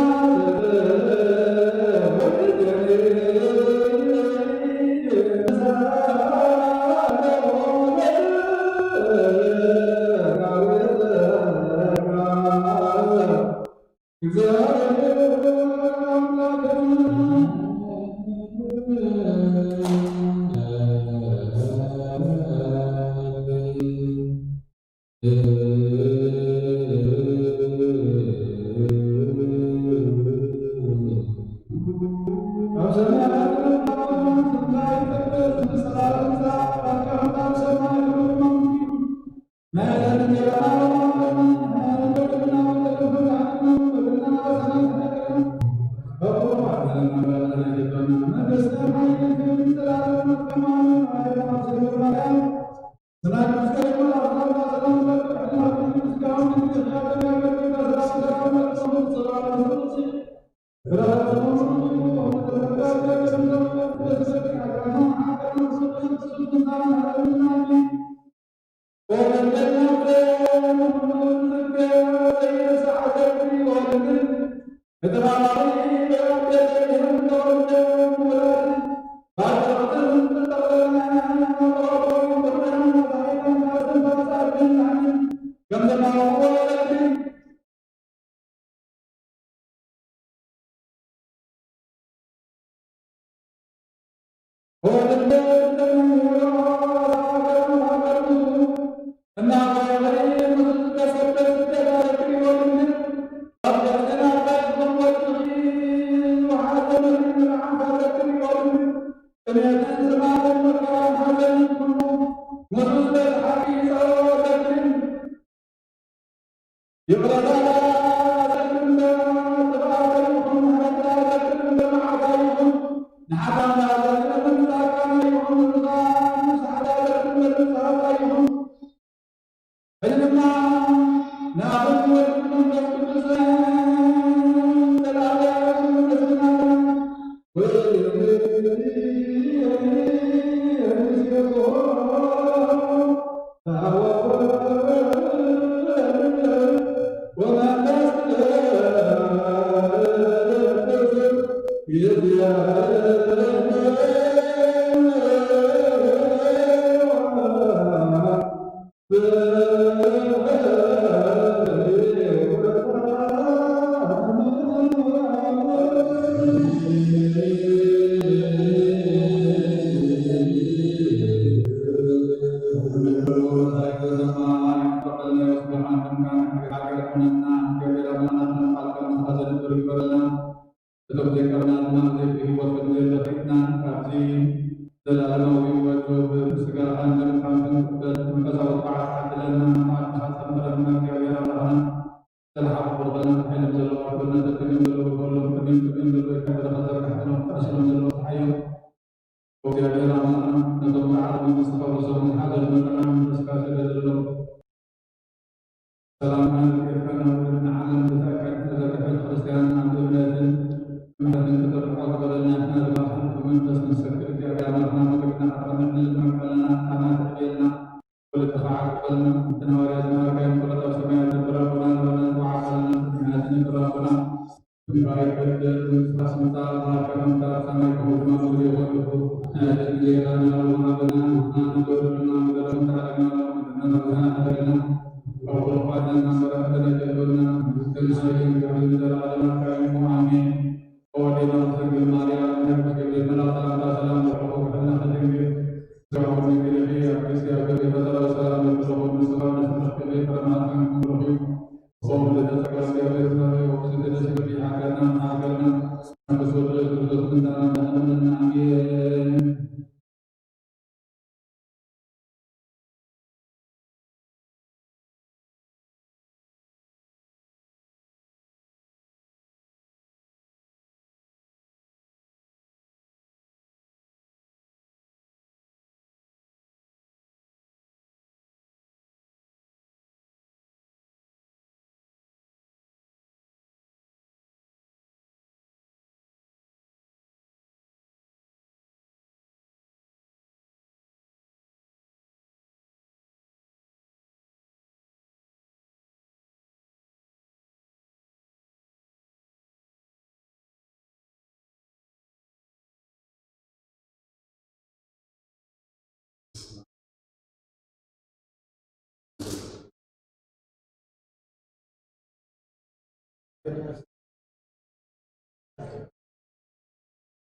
ይቕረታ ዘክር እምበር ጥፍኣታ ይኹን፣ ምሕረታ ዘክር እምበር መዓታ ይኹን፣ ንሓጣና ዘክር እምበር ንጻድቃና ይኹን፣ ንብፁዓን ንስሓታ ዘክር እምበር ንጹሃታ ይኹን። ሕጂ ድማ ንኣብን ወልድን መንፈስ ቅዱስን ዘላለም ምስጋና እቶም ዘይቀርና ድማ ዘይብሉ ህይወት ከም ዘየለ ርኢና፣ ካብዚ ዘላለማዊ ህይወት ስጋኻን ደምካን ክንቅበል መንፈሳዊ ጣዕሳ ዓድለና። ንዓድኻ ጸንበረልና እግዚኣብሔር ኣምላኽና። ሰላሓት ክብርኸና ሓይሎም ዘለዋ ክብርና ተቅድም ዘለዉ ክብርሎም ቅድም ቅድም ዘለዉ ካብ በረኸት ዘርጋሕተኖም ተኣሲሮም ዘለዉ ተሓዮም። እግዚኣብሔር ኣምላኽና ነቶም ብዓል መንግስቲ ከብርሶም ዝሓዘ መጠና መንፈስካ ስለ ዘለዉ ሰላምና ዝገድፈና ውድድና ዓለም ብዘእከል ተዘርግሐት ክርስትያን ናብ እምነትን እምነትን ክተርሖ ዝበለና ንሕና ድማ ብሓንቲ ብመንፈስ ንሰክር እግዚኣብሔር ኣምላኽና መገድና ከተመልመልና ቃና ትዕብየልና ወለድኻ ዓቅበልና። እንተ ነዋርያ ዝማርካዮም ጸሎት ኣብ ሰማያት ነበር ኣቦና ንባና ንጽዋዕ ቃልና ምሕረት ነበር ኣቦና ትግራይ ክልል መንግስቲ ስልጣን ማዕከል ምምጣር ሰማይ ከሆ ድማ ምድሪ ይወድኹ። ናይ ዕለት እንጀራና ሎሚ ሃበና፣ ንሕና ንገብረልና በደል ከምታ ዕዳ ንገብረሎም፣ ንሕና ንብዝሃ ተበደልና። ካብ ኩሉ ክፋት ናትና ምሕረት ተለይተና፣ ንስከ ንሳይ ንገብር ዘለዓለም ኣካይሞ። ኣሜን። ኦ ኣዴና ድንግል ማርያም፣ ናይ ቅዱስ ገብርኤል መልኣክ ሰላምታ ሰላም ንብለኪ፣ ብሕልና ተደንግል ስጋኹም ድንግል ኢኺ፣ ኣብ ርእሲ ኣብ ገርሂ ፈጠራ ሰላም ለብለኹም፣ ንስኻ ንስምረኽ ገርሂ ፍረ ማህፀንኩም ብሩኽ እዩ። ኦ ምልዕተ ጸጋ፣ እግዚኣብሔር ምስለ ርእዩ፣ ቅድስት ተደስቲ በኪ ሓገርና፣ ሓገርና፣ መንግስት ወልድ ኢየሱስ ክርስቶስ ምንታና መሐመና። ኣሜን።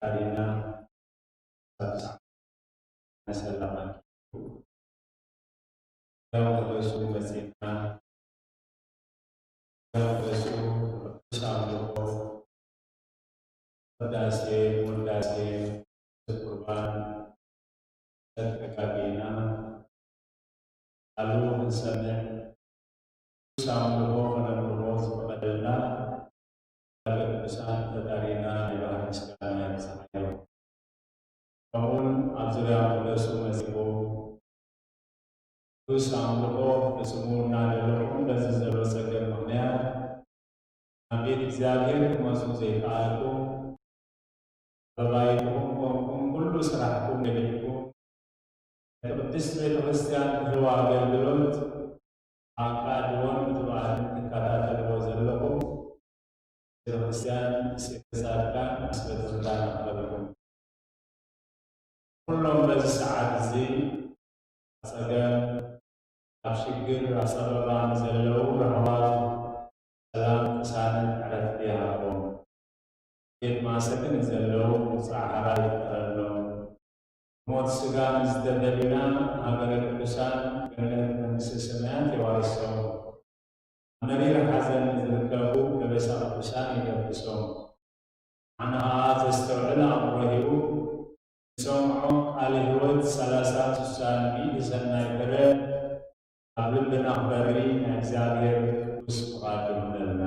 ካሪና፣ መሰላማ መቕደሱ መጺእና፣ መቕደሱ ቅዱስ ኣምልኾ፣ ቅዳሴ፣ ውዳሴ፣ ቁርባን ተጋቢና፣ ቃሉ ክንሰምዕ፣ ቅዱስ ኣምልኾ ከነምልኾ ዝፈቐደልና፣ ኣብ ቅዱሳን ፈጣሪና ናይ ባህር ምስጋና ይብጽሓዮ። ከምኡውን ኣብ ዙርያ መቕደሱ መጺኹም፣ ቅዱስ ኣምልኾ ክትፍጽሙ እናደለኹም፣ በዚ ዘሎ ጸገም ምኽንያት፣ ናብ ቤት እግዚኣብሔር ክትመጹ ዘይከኣልኩም፣ በባይትኹም ኮንኩም ኩሉ ስራሕኩም ገዲፍኩም፣ ነቲ ቅድስቲ ቤተ ክርስቲያን ትህቦ ኣገልግሎት ኣብ ኣድቦን ብትብዓትን ትከታተልዎ ዘለኹም፣ ቤተ ክርስቲያን ስርዓተ ጻድቃን ኣስበትርታ ነቕረብኩም። ኩሎም በዚ ሰዓት እዚ ኣብ ጸገም፣ ኣብ ሽግር፣ ኣብ ጸበባ ንዘለዉ ርሕዋት ሰላም፣ ቅሳነት፣ ዕረፍቲ ይሃቦም። ቤት ማእሰርቲ ንዘለዉ ውጽዓ ሓራ ይፍጠረሎም። ሞት ስጋ ንዝተፈለዩና ሃገረ ቅዱሳን ገነት መንግስተ ሰማያት የዋርሶም። ኣብ መሪር ሓዘን ንዝርከቡ ደበሳ ቅዱሳን ይደብሶም። ኣነ ኸኣ ዘስተውዕል ኣእምሮ ሂቡ ንሰምዖ ቃለ ሕይወት ሠላሳ ስሳን ሚእቲ ሰናይ ፍረ ኣብ ልብና ክፈሪ ናይ እግዚኣብሔር ቅዱስ ፍቓድ ይኹነልና።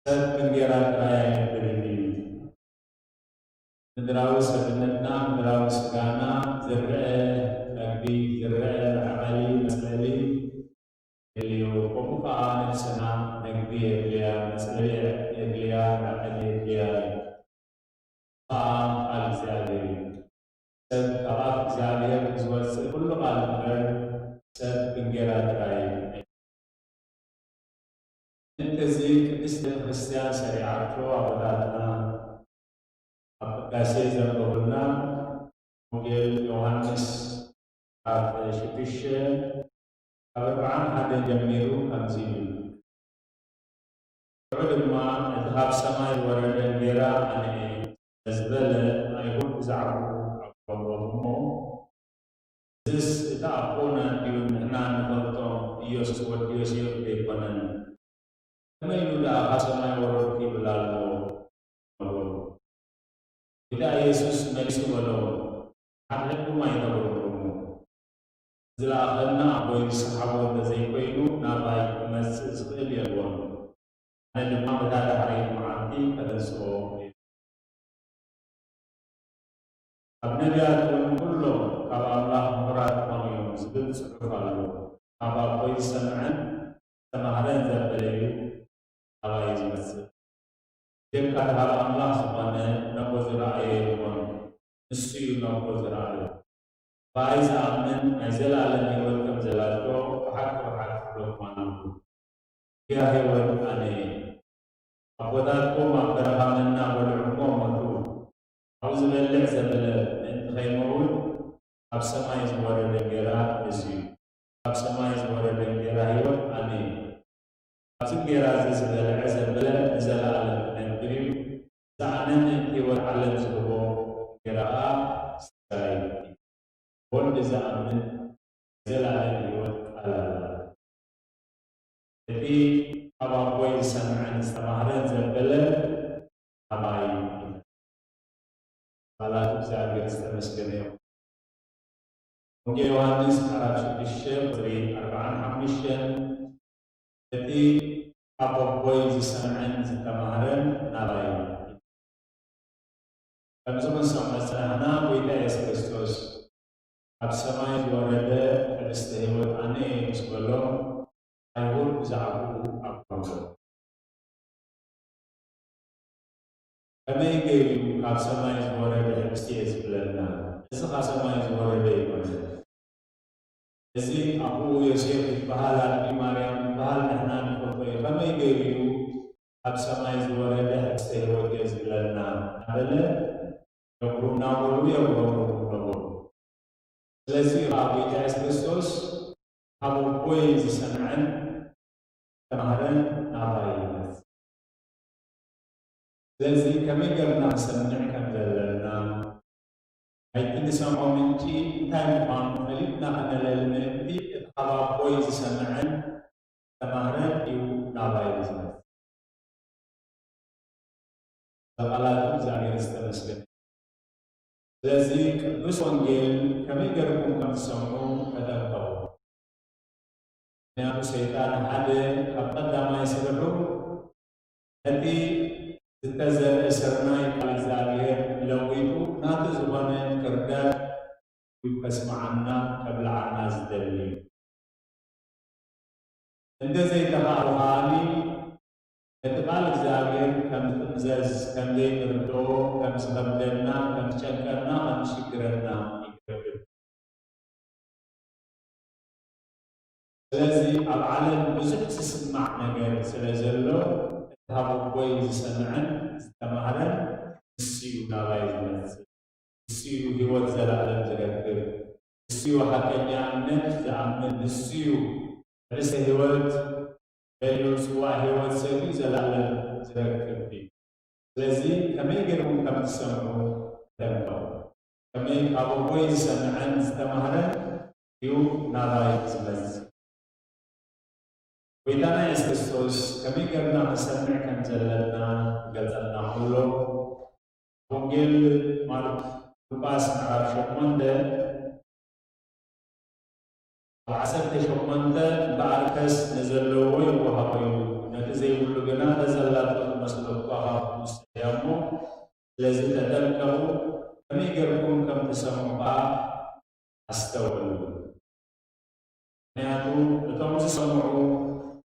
ሰብ እንጌራ ጥራይ ኣይነብርን እዩ። ምድራዊ ሰብነትና፣ ምድራዊ ስጋና ዝርአ መግቢ፣ ዝርአ መዕቐሊ፣ መጽለሊ የድልዮ። ከምኡ ከኣ ነፍስና መግቢ የድልያ፣ መጽለሊ የድልያ፣ መዕቐሊ የድልያ እዩ። ከኣ ቃል እግዚኣብሔር እዩ። ሰብ ካብ ኣፍ እግዚኣብሔር ዝወጽእ ኩሉ ቃል እምበር፣ ሰብ ብእንጌራ ጥራይ ኣይነብርን። ምእንቲ እዚ ቅድስት ቤተ ክርስቲያን ሰሪዓቶ ኣቦታትና ኣብ ቅዳሴ ዘንበቡልና ወንጌል ዮሃንስ ኣብ ሽዱሽተ ካብ ኣርብዓን ሓደን ጀሚሩ ከምዚ ይብል። ሽዑ ድማ እቲ ካብ ሰማይ ዝወረደ እንጌራ ኣነ እየ ዝበለ ኣይሁድ ብዛዕባኡ ኣጉረምረሙ እሞ፣ እዝስ እቲ ኣቦና እንድዩ፣ ንሕና እንፈልጦ ኢየሱስ ወዲ ዮሴፍ ዶ ኣይኮነን? ከመይ ኢሉ ደኣ ካብ ሰማይ ወረድኩ ይብል ኣሎ? በሉ። ጌታ ኢየሱስ መሊሱ በሎም፣ ሓድሕድኩም ኣይተጉርምርሙ። ዝለኣኸና ኣቦይ ዝሰሓቦ እንተዘይኮይኑ ናባይ ክመጽእ ዝኽእል የልቦን። ኣነ ድማ በታ ዳሕረይቲ መዓልቲ ከነስኦ እየ። ኣብ ነቢያት እውን ኩሎም ካብ ኣምላኽ ምሁራት ዝኾኑ እዮም ዝብል ጽሑፍ ኣሎ። ካብ ኣቦይ ዝሰምዐን ዝተማህረን ዘበለ እዩ ናባይ ዝመጽእ። ብጀካ እቲ ካብ ኣምላኽ ዝኾነ ነቦ ዝረኣዮ የልቦን፣ ንሱ እዩ ነቦ ዝረኣዮ። ብኣይ ዝኣምን ናይ ዘለኣለም ህይወት ከም ዘላቶ ብሓቂ ብሓቂ እብለኩም ኣለኹ። እያ ህይወት ኣነ እየ። ኣቦታትኩም ኣብ በረኻ መና በልዑ እሞ ሞቱ። ካብኡ ዝበልዕ ዘበለ ምእንቲ ከይመውት ካብ ሰማይ ዝወረደ እንጌራ እዚ እዩ። ካብ ሰማይ ዝወረደ እንጌራ ህይወት ኣነ እየ። ካብዚ እንጌራ እዚ ዝበልዐ ዘበለ ንዘለኣለም ክነብር እዩ። እዚ ኣነ ምእንቲ ህይወት ዓለም ዝህቦ እንጌራ ኸኣ ስጋይ እዩ። ወዲ ዝኣምን ዘለኣለም ህይወት ቃል ኣለና። እቲ ካብ ኣቦይ ዝሰምዐን ዝተማህረን ዘበለ ኣባይ እዩ። ባላቱ እግዚኣብሔር ዝተመስገነ ይኹን። ወንጌል ዮሃንስ ምዕራፍ ሽዱሽተ ቁጽሪ ኣርብዓን ሓሙሽተን፣ እቲ ካብ ኣቦይ ዝሰምዐን ዝተማህረን ናባይ እዩ። ከምዚ ክንሰምዖ ዝጸናሕና፣ ጐይታ የሱስ ክርስቶስ ካብ ሰማይ ዝወረደ ሕብስተ ህይወት ኣነ እየ ምስ በሎም፣ ኣይሁድ ብዛዕባኡ ኣጉረምረሙ። ከመይ ገይሩ ካብ ሰማይ ዝወረደ ሕብስቲ እየ ዝብለና? እዚ ካብ ሰማይ ዝወረደ ኣይኮነን። እዚ ኣቦኡ ዮሴፍ ይበሃል፣ ኣዲ ማርያም ይበሃል፣ ንሕና ንፈልጦ እዩ። ከመይ ገይሩ እዩ ካብ ሰማይ ዝወረደ ሕብስተ ህይወት እየ ዝብለና? እናበለ የጉሩ-፣ እናበሉ የጉረምርሙ ነበሩ። ስለዚ ኸኣ ጐይታ የሱስ ክርስቶስ ካብ ኣቦይ ዝሰምዐን ዝተማህረን ናባይ ይመጽእ። ስለዚ ከመይ ጌርና ክንሰምዕ ከም ዘለና፣ ናይቲ ንሰምዖ ምንጪ እንታይ ምዃኑ ፈሊጥና ክነለሊ ምእንቲ፣ እቲ ካብ ኣቦይ ዝሰምዐን ዝተማህረን እዩ ናባይ ዝመጽእ። ቃላቱ እግዚኣብሔር ዝተመስገነ። ስለዚ ቅዱስ ወንጌል ከመይ ጌርኩም ከም ትሰምዑ ተጠንቀቑ። ምኽንያቱ ሰይጣን ሓደ ካብ ቀዳማይ ስርሑ ነቲ ዝተዘርአ ስርናይ ቃል እግዚኣብሔር ለዊጡ ናቱ ዝኾነ ክርዳድ ከስምዓና ከብልዓና ዝደሊ እዩ። እንተዘይተኻእሉ ከኣኒ ነቲ ቃል እግዚኣብሔር ከም ዝጥምዘዝ፣ ከም ዘይንርድኦ፣ ከም ዝኸብደና፣ ከም ዝጨንቀና፣ ከም ዝሽግረና ይገብር። ስለዚ ኣብ ዓለም ብዙሕ ዝስማዕ ነገር ስለ ዘሎ፣ እቲ ካብ ኣቦይ ዝሰምዐን ዝተማህረን ንሱ እዩ ናባይ ዝመጽእ። ንሱ እዩ ህይወት ዘለኣለም ዝረክብ። ንሱ እዩ ሓቀኛ እምነት ዝኣምን። ንሱ እዩ ርእሰ ህይወት በሊዑ ጽዋዕ ህይወት ሰትዩ ዘለኣለም ዝረክብ እዩ። ስለዚ ከመይ ጌርኩም ከም ትሰምዑ ተጠንቀቑ። ከመይ ካብ ኣቦይ ዝሰምዐን ዝተማህረን እዩ ናባይ ዝመጽእ። ጎይታና የሱስ ክርስቶስ ከመይ ጌርና ክንሰምዕ ከም ዘለና ክገልጸልና ከሎ፣ ወንጌል ማርቆስ ምዕራፍ ሸሞንተ ዓሰርተ ሸሞንተ፣ እምበኣርከስ ንዘለዎ ይወሃቦ እዩ፣ ነቲ ዘይብሉ ግና፣ ነዘላቶ ትመስሎ እኳ ካብ ምስ እያ እሞ፣ ስለዚ ተጠንቀቑ፣ ከመይ ጌርኩም ከም ትሰምዑ ከኣ ኣስተውዕሉ። ምኽንያቱ እቶም ዝሰምዑ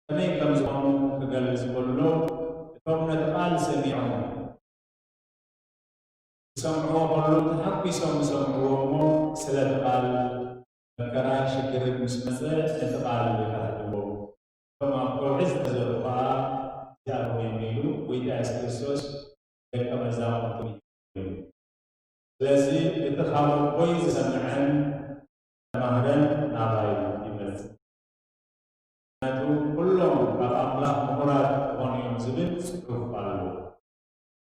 ከመይ ከም ዝኾኑ ክገልጽ ከሎ፣ እቶም ነቲ ቃል ሰሚዖም ዝሰምዕዎ ከለዉ ተሓጒሶም ዝሰምዕዎ እሞ፣ ስለቲ ቃል መከራን ሽግርን ምስ መጸ፣ ነቲ ቃል ይኸሕድዎ። እቶም ኣብ ከውሒ ዝተዘርኡ ኸኣ፣ እዚኣቶም እዮም ኢሉ ጎይታ የሱስ ክርስቶስ ደቀ መዛሙርቱ ይህብ። ስለዚ እቲ ካብ ኣቦይ ዝሰምዐን ዝተማህረን ናባይ ይመጽእ። ምኽንያቱ ኩሎም ካብ ኣምላኽ ምሁራት ክኾኑ እዮም ዝብል ጽሑፍ ኣሎ።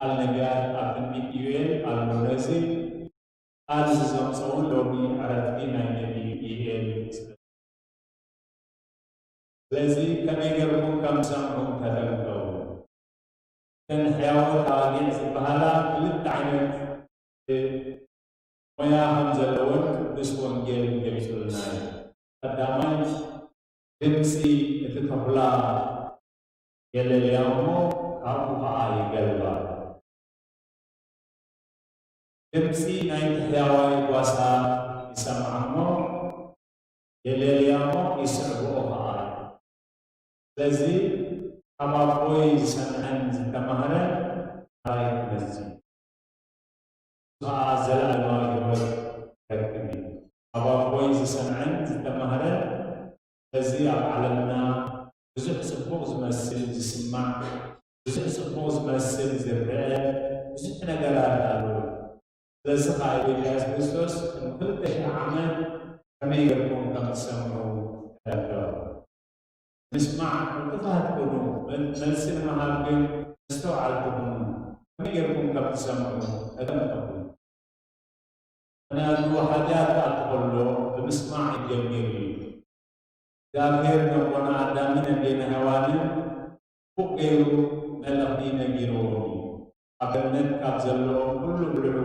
ቃል ነቢያት ኣብ ትንቢት ኢዩኤል ኣሎ። ነዚ ቃል እዚ ዘምጽኦ እውን ሎሚ ዕረፍቲ ናይ ነቢይ ኢዩኤል እዩ። ስለዚ ከመይ ጌርኩም ከም ትሰምዑ ተጠንቀቑ። እተን ሕያዎት ኣባጊዕ ዝበሃላ ክልተ ዓይነት ሞያ ከም ዘለወን ቅዱስ ወንጌል ገሊጹልና እዩ። ቀዳማይ ድምጺ እቲ ተኹላ የለልያ እሞ ካብኡ ኸዓ ይገልባ። ድምጺ ናይቲ ሕያዋይ ጓሳ ይሰምዓ እሞ የለልያ እሞ ይስዕብኦ ኸዓ። ስለዚ ካብ ኣቦይ ዝሰምዐን ዝተማህረን ናባይ ክመጽእ እዩ። ከኣ ዘለኣለማዊ ህይወት ክረክብ እዩ። ካብ ኣቦይ ዝሰምዐን ዝተማህረን በዚ ኣብ ዓለምና ብዙሕ ጽቡቕ ዝመስል ዝስማዕ፣ ብዙሕ ጽቡቕ ዝመስል ዝረአ፣ ብዙሕ ነገራት ኣሎ። ስለዚ ኸኣ ጎይታ የሱስ ክርስቶስ ቅድሚ ክልተ ሽሕ ዓመት ከመይ ጌርኩም ከም ትሰምዑ ተረድኦ። ምስማዕ ቅልጡፋት ኩኑ፣ መል-፣ መልሲ ንምሃብ ግን መስተውዓልቲ ኩኑ። ከመይ ጌርኩም ከም ትሰምዑ ተጠንቀቑ። ምኽንያቱ ሓጢኣት ክኣቱ ከሎ ብምስማዕ ይጀምር እዩ። እግዚኣብሔር ነቦና ኣዳምን ኣዴና ሄዋንን ጽቡቕ ገይሩ መልእኽቲ ነጊርዎም እዩ። ኣብ ገነት ካብ ዘለዎም ኩሉ ብልዑ፣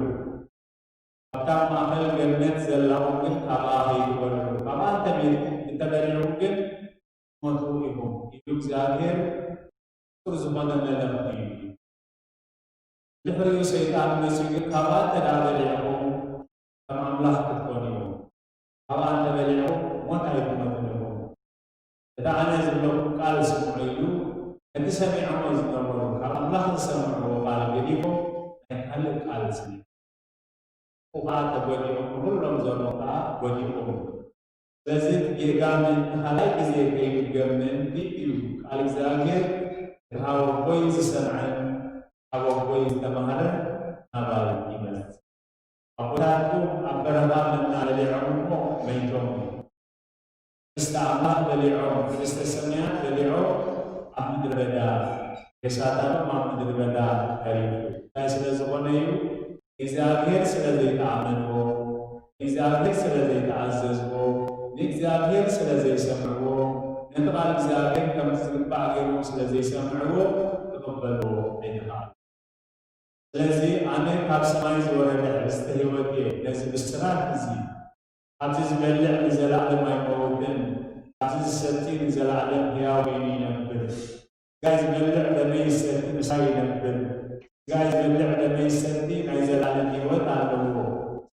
ኣብታ ማእኸል ገነት ዘላ ኦም ግን ካብኣ ከይትበልዑ፣ ካብኣ እንተበ-፣ እንተበሊዑ ግን ትሞቱ ኢኹም ኢሉ እግዚኣብሔር ክቡር ዝኾነ መልእኽቲ እዩ። ድሕሪኡ ሰይጣን መጺኡ ግን ካብኣ እንተ ደኣ በሊዕኹም ከም ኣምላኽ ክትኮኑ ኢኹም፣ ካብኣ እንተ በሊዕኹም ሞት ኣይትሞቱን ኢኹም። እቲ ኣነ ዝብለኩም ቃል ስምዑ ኢሉ፣ ነቲ ሰሚዖሞ ዝነበሩ ካብ ኣምላኽ ዝሰምዕዎ ቃል ገዲፎም ናይ ካልእ ቃል ሰሚዖም። ብኡ ኸዓ ተጎዲኦም፣ ንኹሎም ዘለዉ ኸዓ ጎዲኦም። ስለዚ እቲ ጌጋ ምእንቲ ካልኣይ ግዜ ከይድገም ምእንቲ እዩ ቃል እግዚኣብሔር ካብ ኣቦይ ዝሰምዐን ካብ ኣቦይ ዝተማህረን ናባይ ይመጽእ። ኣቦታትኩም ኣብ በረኻ መና በሊዖም እሞ መይቶም እዮም። ርስቲ ኣምላኽ በሊዖም፣ ርስተ ሰማያት በሊዖም፣ ሬሳታቶም ኣብ ምድሪ በዳ ተሪፉ። እንታይ ስለ ዝኾነ እዩ? እግዚኣብሔር ስለ ዘይተኣመንዎ፣ እግዚኣብሔር ስለ ዘይተኣዘዝዎ፣ ንእግዚኣብሔር ስለ ዘይሰምዕዎ፣ ነቲ ቃል እግዚኣብሔር ከምቲ ዝግባእ ገይሮም ስለ ዘይሰምዕዎ፣ ክቕበልዎ ኣይተኻእሉ። ስለዚ ኣነ ካብ ሰማይ ዝወረደ ሕብስተ ህይወት እየ፣ ነዚ ብስራት እዚ፣ ኣብዚ ዝበልዕ ንዘለኣለም ኣይመውትን፣ ኣብዚ ዝሰቲ ንዘለኣለም ህያው ኮይኑ ይነብር። ስጋይ ዝበልዕ ደመይ ይሰቲ ምሳይ ይነብር። ስጋይ ዝበልዕ ደመይ ይሰቲ ናይ ዘላለም ህይወት ኣለዎ።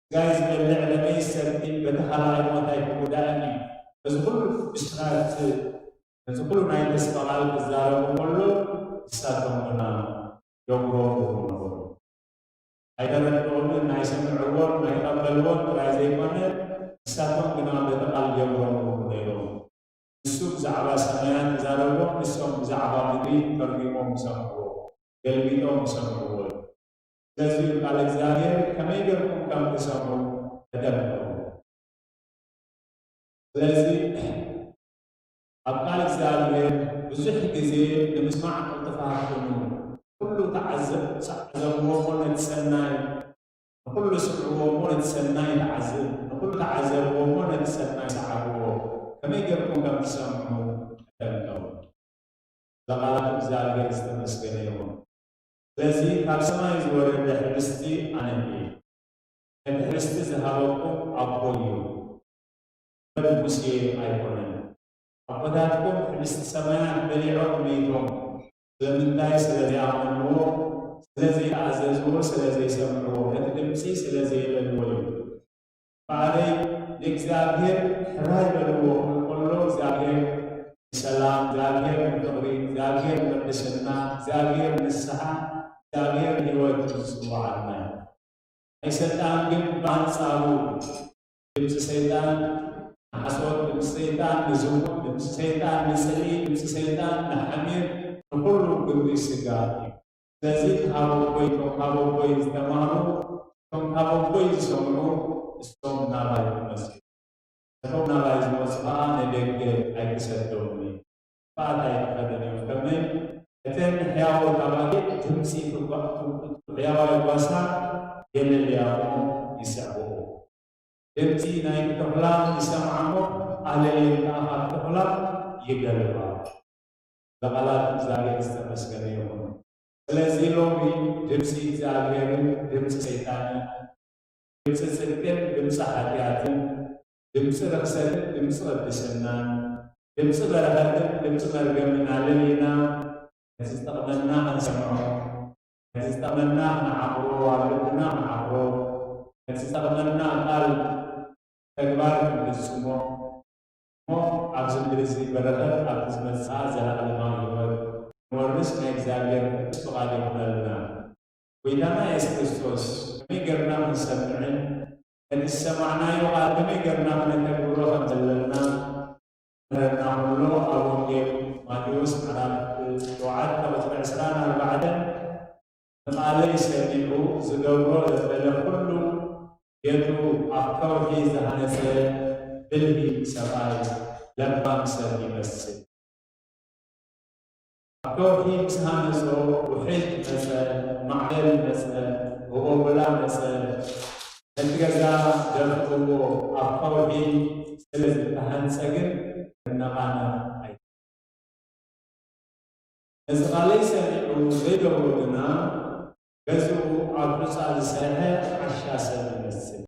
ስጋይ ዝበልዕ ደመይ ይሰቲ በቲ ካልኣይ ሞት ኣይክጉዳእን እዩ። እዚ ኩሉ ብስራት፣ ነዚ ኩሉ ናይ ተስፋ ቃል ክዛረቡ ከሎ ንሳቶም ግና የጉረምርሙ ነበሩ። ኣይተረድኦምን ኣይሰምዕዎን ኣይቀበልዎን ጥራይ ዘይኮነ፣ ንሳቶም ግና በቲ ቃል የጉረምርሙ ነይሮም። ንሱ ብዛዕባ ሰማያት ተዛረቦም፣ ንሶም ብዛዕባ ምድሪ ተርጒሞም ይሰምዕዎ፣ ገልቢጦም ይሰምዕዎ። ስለዚ ቃል እግዚኣብሔር ከመይ ገርኩም ከም ትሰምዑ ተጠንቀቑ። ስለዚ ኣብ ቃል እግዚኣብሔር ብዙሕ ግዜ ንምስማዕ ቅልጥፋት ኩኑ። ኩሉ ተዓዘብ-፣ ተዓዘብዎ እሞ ነቲ ሰናይ፣ ንኹሉ ስምዕዎ እሞ ነቲ ሰናይ ተዓዝብ፣ ንኹሉ ተዓዘብዎ እሞ ነቲ ሰናይ ሰዓብዎ። ከመይ ገርኩም ከም ትሰምዑ ተጠንቀቑ። ብቓላት እግዚኣብሔር ዝተመስገነ ይኹን። ስለዚ ካብ ሰማይ ዝወረደ ሕብስቲ ኣነ እየ። ነቲ ሕብስቲ ዝሃበኩም ኣቦ እዩ፣ እምበር ሙሴ ኣይኮነን። ኣቦታትኩም ሕብስቲ ሰማያት በሊዖም መይቶም። ስለምንታይ? ስለ ዘይኣመንዎ፣ ስለ ዘይተኣዘዝዎ፣ ስለ ዘይሰምዕዎ፣ ነቲ ድምፂ ስለ ዘይለልዎ እዩ። እምበኣረይ ንእግዚኣብሔር ሕራይ በልዎ ክብል ከሎ፣ እግዚኣብሔር ንሰላም፣ እግዚኣብሔር ንፍቕሪ፣ እግዚኣብሔር ንቅድስና፣ እግዚኣብሔር ንስሓ፣ እግዚኣብሔር ንህይወት እዩ ዝፅውዓና። ናይ ሰይጣን ግን ብኣንጻሩ ድምፂ ሰይጣን ንሓሶት፣ ድምፂ ሰይጣን ንዝሙት፣ ድምፂ ሰይጣን ንፅልኢ፣ ድምፂ ሰይጣን ንሓሜት፣ ንኹሉ ግብሪ ስጋ እዩ። ስለዚ ካብ ኣቦይ፣ እቶም ካብ ኣቦይ ዝተማህሩ፣ እቶም ካብ ኣቦይ ዝሰምዑ፣ ንሶም ናባይ ክመፁ። እቶም ናባይ ዝመፁ ከዓ ንደገ ኣይክሰዶምን እየ። ብኣታ ኣይክኸድን እዮም። ከመይ? እተን ሕያዎ ካባቴ ድምፂ ትጓ-፣ ሕያዋይ ጓሳ የለልያ እሞ ይስዕብኦ። ድምፂ ናይቲ ተኹላ ይሰምዓ እሞ ኣለልየን ከዓ ካብ ተኹላ ይገልባ። ብቓላት እግዚኣብሔር ዝተመስገነ ይኹን። ስለዚ ሎሚ ድምፂ እግዚኣብሔርን ድምፂ ሰይጣንን፣ ድምፂ ጽድቅን ድምፂ ሓጢኣትን፣ ድምፂ ርኽሰትን ድምፂ ቅድስናን፣ ድምፂ በረኸትን ድምፂ መርገምን ኣለሊና፣ ነቲ ዝጠቕመና ክንሰምዖ፣ ነቲ ዝጠቕመና ክንዓቕሮ፣ ኣብ ልብና ክንዓቕሮ፣ ነቲ ዝጠቕመና ቃል ተግባር ክንፍጽሞ፣ እሞ ኣብዚ ምድሪ እዚ በረኸት፣ ኣብቲ ዝመጽእ ዘለኣለማዊ ህይወት ንወርስ ናይ እግዚኣብሔር ቅዱስ ፍቓድ ይኹነልና። ጐይታና የሱስ ክርስቶስ ከመይ ጌርና ክንሰምዕን ነቲ ዝሰማዕናዮ ቃል ከመይ ጌርና ክነተግብሮ ከም ዘለና ዝምህረና ከሎ፣ ኣብ ወንጌል ማቴዎስ ምዕራፍ ሸውዓተ ቁጽሪ ዕስራን ኣርባዕተን፣ ንቓለይ ሰሚዑ ዝገብሮ ዘበለ ኩሉ፣ ቤቱ ኣብ ከውሒ ዝሃነጸ ብልሂ ሰብኣይ ለባም ሰብ ይመስል። ኣብ ከውሒ ምስ ሃነጾ፣ ውሕጅ መጸ፣ ማዕበል መጸ፣ ህቦብላ መጸ፣ ነቲ ገዛ ደፍእዎ። ኣብ ከውሒ ስለ ዝተሃንጸ ግን ክነቓነቕ ኣይ-፣ ነዚ ቃለይ ሰሚዑ ዘይገብሮ ግና፣ ገዝኡ ኣብ ሑጻ ዝሰርሐ ዓሻ ሰብ ይመስል።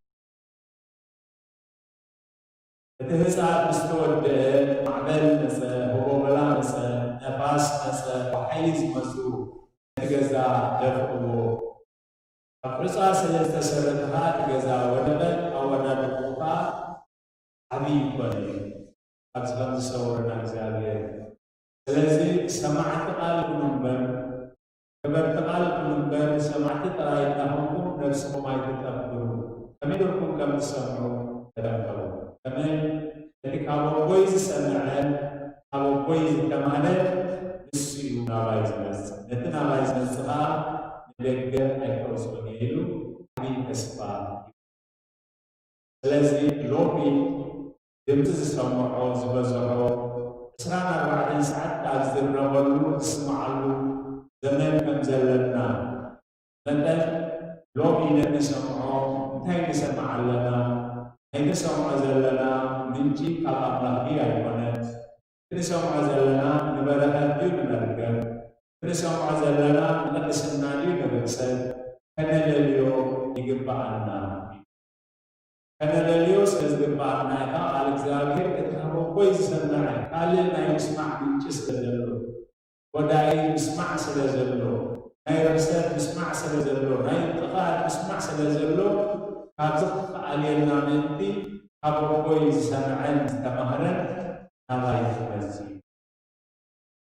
እቲ ህንጻ ምስ ተወደአ፣ ማዕበል መጸ፣ ህቦበላ መጸ፣ ነፋስ መጸ፣ ብሓይሊ ዝመጹ ነቲ ገዛ ደፍእዎ። ኣብ ሑጻ ስለ ዝተሰረተ ኸኣ እቲ ገዛ ወደቐ፣ ኣወዳድቕኡ ኸኣ ዓብዪ ኮነ። ኣብዚ ከም ዝሰውረና እግዚኣብሔር። ስለዚ ሰማዕቲ ቃል ኩኑ እምበር፣ ገበርቲ ቃል ኩኑ እምበር፣ ሰማዕቲ ጥራይ እናኾንኩም ነብስኹም ኣይትጠብሩ። ከመይ ጌርኩም ከም ትሰምዑ ተጠንቀቑ። ከመይ? እቲ ካብ ኣቦይ ዝሰምዐ፣ ካብ ኣቦይ ዝተማህረ፣ ንሱ እዩ ናባይ ዝመጽእ። ነቲ ናባይ ዝመጽእ ኸኣ ንደገ ኣይከውጽኦን እየ ኢሉ ዓብዪ ተስፋ። ስለዚ ሎሚ ድምፂ ዝሰምዖ ዝበዝሖ፣ ዕስራን ኣርባዕተን ሰዓት ኣብ ዝድረበሉ ዝስምዓሉ ዘመን ከም ዘለና መጠን፣ ሎሚ ነንሰምዖ እንታይ ንሰምዕ ኣለና? ናይ ንሰምዖ ዘለና ምንጪ ካብ ኣምላኽ ድዩ ኣይኮነን? ክንሰምዖ ዘለና ንበረኸት ድዩ ንመርገም? ክንሰምዖ ዘለና ንቅድስና ድዩ ንርክሰት? ከነለልዮ ይግብኣና። ከነለልዮ ስለ ዝግብኣና፣ እታ ቃል እግዚኣብሔር እቲ ካብ ኣቦይ ዝሰምዐ ካልእ ናይ ምስማዕ ምንጪ ስለ ዘሎ፣ ጎዳኢ ምስማዕ ስለ ዘሎ፣ ናይ ርኽሰት ምስማዕ ስለ ዘሎ፣ ናይ ጥፍኣት ምስማዕ ስለ ዘሎ፣ ካብዚ ክተኣልየልና ምእንቲ ካብ ኣቦይ ዝሰምዐን ዝተማህረን ናባይ ክመጽእ እዩ።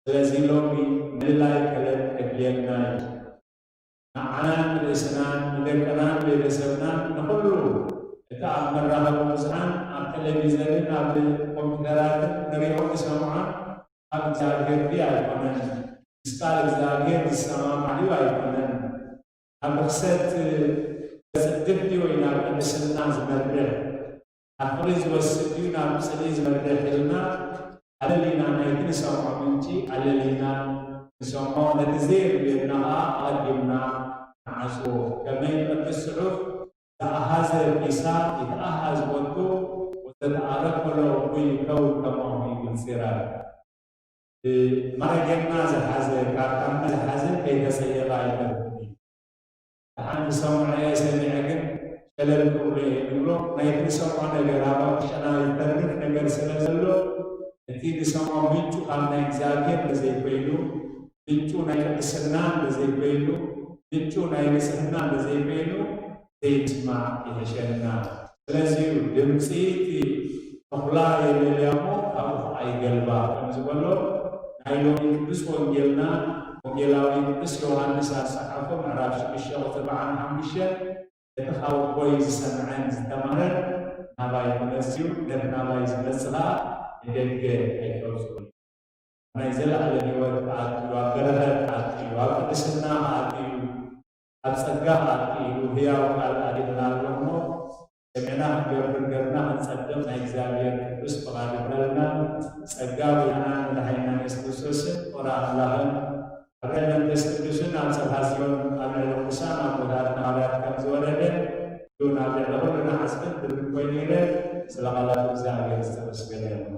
ስለዚ ሎሚ ምልላይ ከለል ከድልየና እዩ። ንዓናን ንርእስናን ንደቅናን ቤተሰብናን ንኹሉ እቲ ኣብ መራኸቢ ብዙሓን ኣብ ቴሌቪዘንን ኣብ ኮምፒውተራትን ንሪኦ ንሰምዖ ካብ እግዚኣብሔር ድዩ ኣይኮነን? ምስ ቃል እግዚኣብሔር ዝሰማማዕ ድዩ ኣይኮነን? ናብ ርኽሰት ዘጽድፍ ድዩ ወይ ናብ ቅድስና ዝመርሕ? ናብ ፍቕሪ ዝወስድ ድዩ ናብ ጽልኢ ዝመርሕ ኢልና ኣለሊና ናይቲ ንሰምዖ ምንጪ ኣለሊና ንሰምዖ፣ ነቲ ዘየድልየና ኸዓ ኣቐዲምና ንዓጽዎ። ከመይ ቅዱስ ጽሑፍ "ዘአሐዘ ኪሳ ይትአሐዝ ቦቱ ወዘተአረከ ለእኩይ ይከውን ከማሁ" ይብል ሲራክ። ማረጌና ዝሓዘ፣ ካርታና ዝሓዘ ከይተጸየቐ ኣይተርፍን እዩ። ደሓን ዝሰምዖ እየ ሰሚዐ ግን ሸለል ክብሎ እየ ንብሎ። ናይቲ ዝሰምዖ ነገር ኣብ ውሽጥና ዝተርፍ ነገር ስለ ዘሎ፣ እቲ ዝሰምዖ ምንጩ ካብ ናይ እግዚኣብሔር እንተዘይኮይኑ፣ ምንጩ ናይ ቅድስና እንተዘይኮይኑ፣ ምንጩ ናይ ንጽህና እንተዘይኮይኑ፣ ዘይምስማዕ ይሕሸና። ስለዚ እዩ ድምጺ እቲ ተኹላ የለልያ እሞ ካብኡ ከዓ ይገልባ ከም ዝበሎ፣ ናይ ሎሚ ቅዱስ ወንጌልና፣ ወንጌላዊ ቅዱስ ዮሃንስ ኣብ ዝጸሓፎ ምዕራፍ ሽዱሽተ ቁጽሪ ኣርባዓን ሓሙሽተን፣ እቲ ካብ ኣቦይ ዝሰምዐን ዝተማህረን ናባይ ክመጽእ እዩ፣ ነቲ ናባይ ዝመጽእ ኸኣ ንደገ ኣይተውጽኦን እዩ። ናይ ዘለኣለም ህይወት ክኣቱ እዩ፣ ኣብ በረኸት ክኣቱ እዩ፣ ኣብ ቅድስና ክኣቱ እዩ፣ ኣብ ጸጋ ክኣቱ እዩ። ህያው ቃል ኣዲልና ኣሎ እሞ፣ ሰሚዕና ክንገብር ገርና ክንጸድቕ ናይ እግዚኣብሔር ቅዱስ ፍቓድ ይግበረልና። ጸጋ ጎይታናን መድሓኒናን የሱስ ክርስቶስን ፍቕሪ ኣምላኽን ሕብረት መንፈስ ቅዱስን ኣብ ጸርሃ ጽዮን ኣብ ልዕሊ ቅዱሳን ኣቦታትና ሃዋርያት ከም ዝወረደ፣ እውን ኣብ ልዕሊ ኩልና ዓስብን ድርብን ኮይኑ ይረድ። ስለ ቃላት እግዚኣብሔር ዝተመስገነ ይኹን።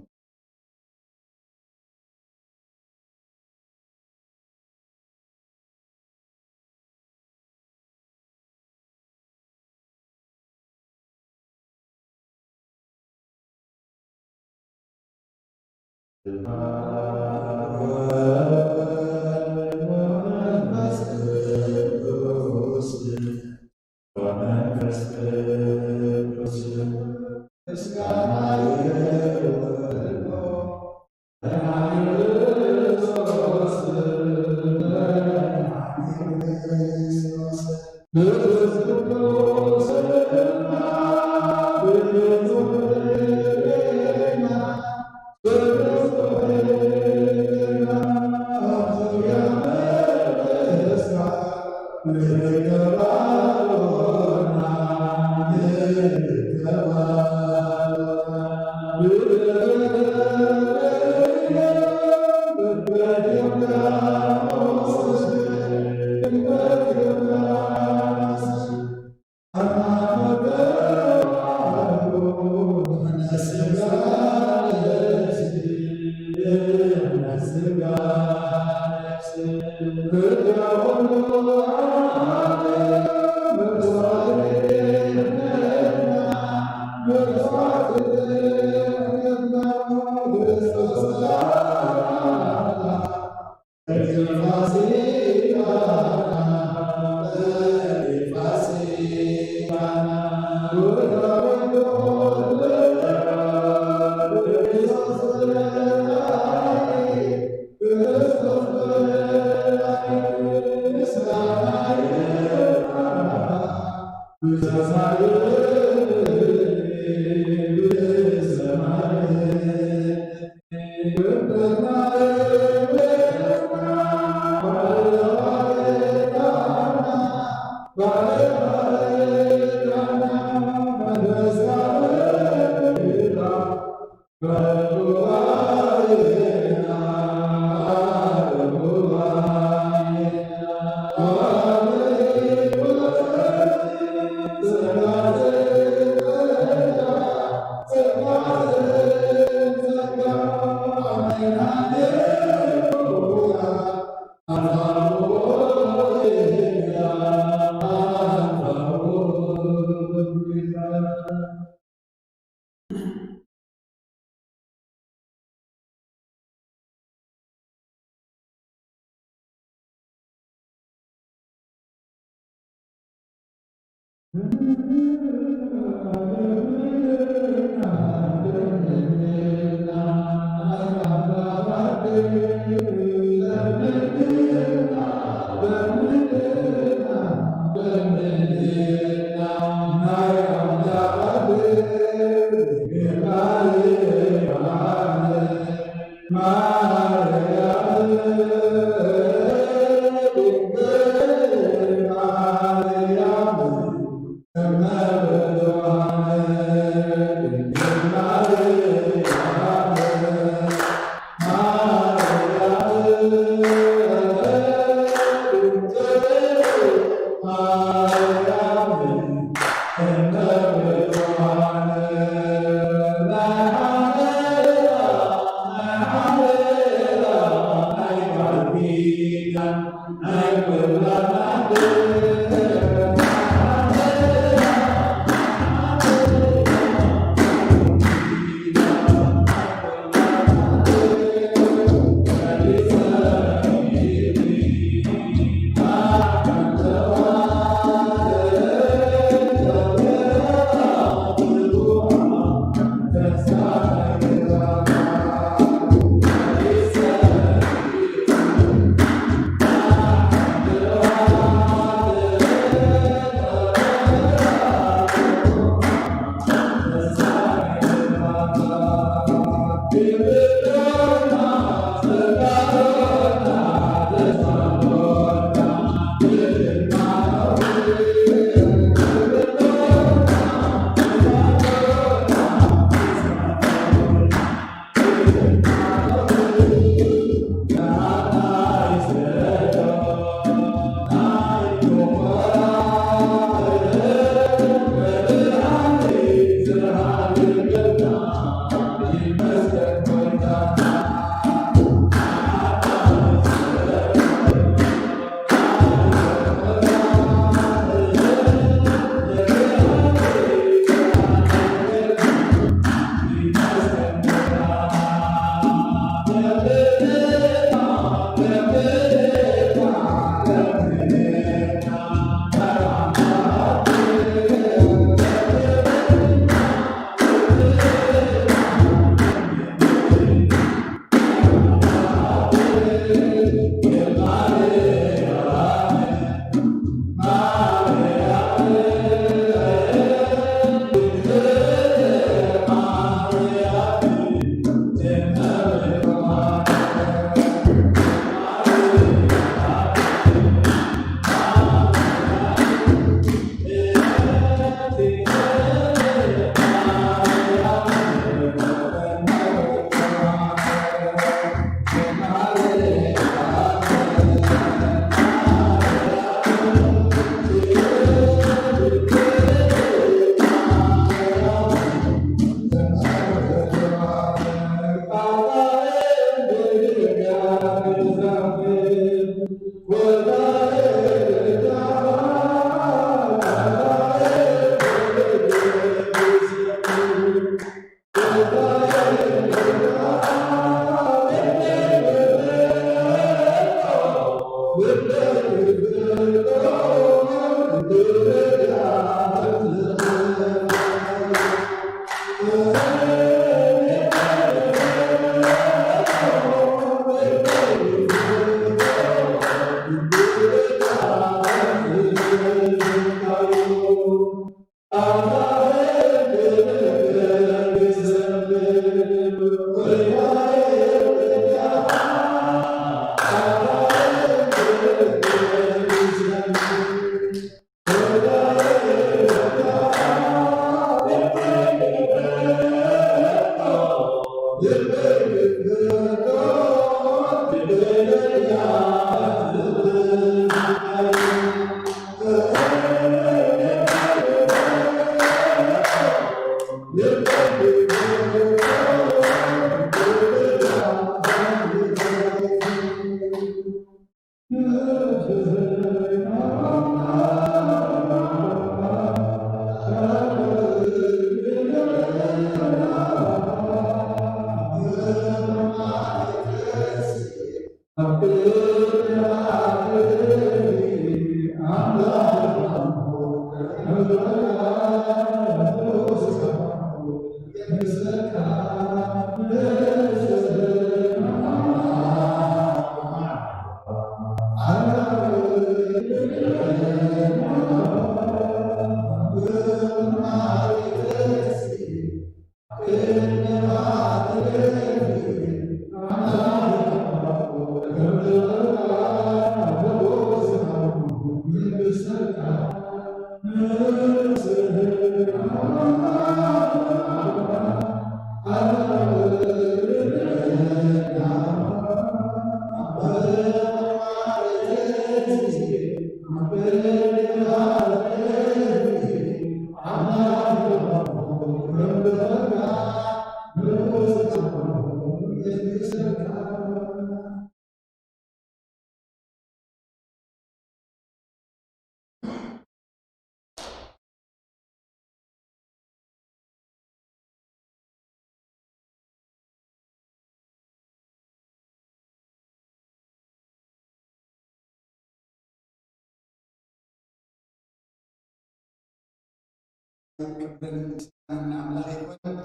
ክብርን ምስጋናን ንኣምላኽ ይኹን።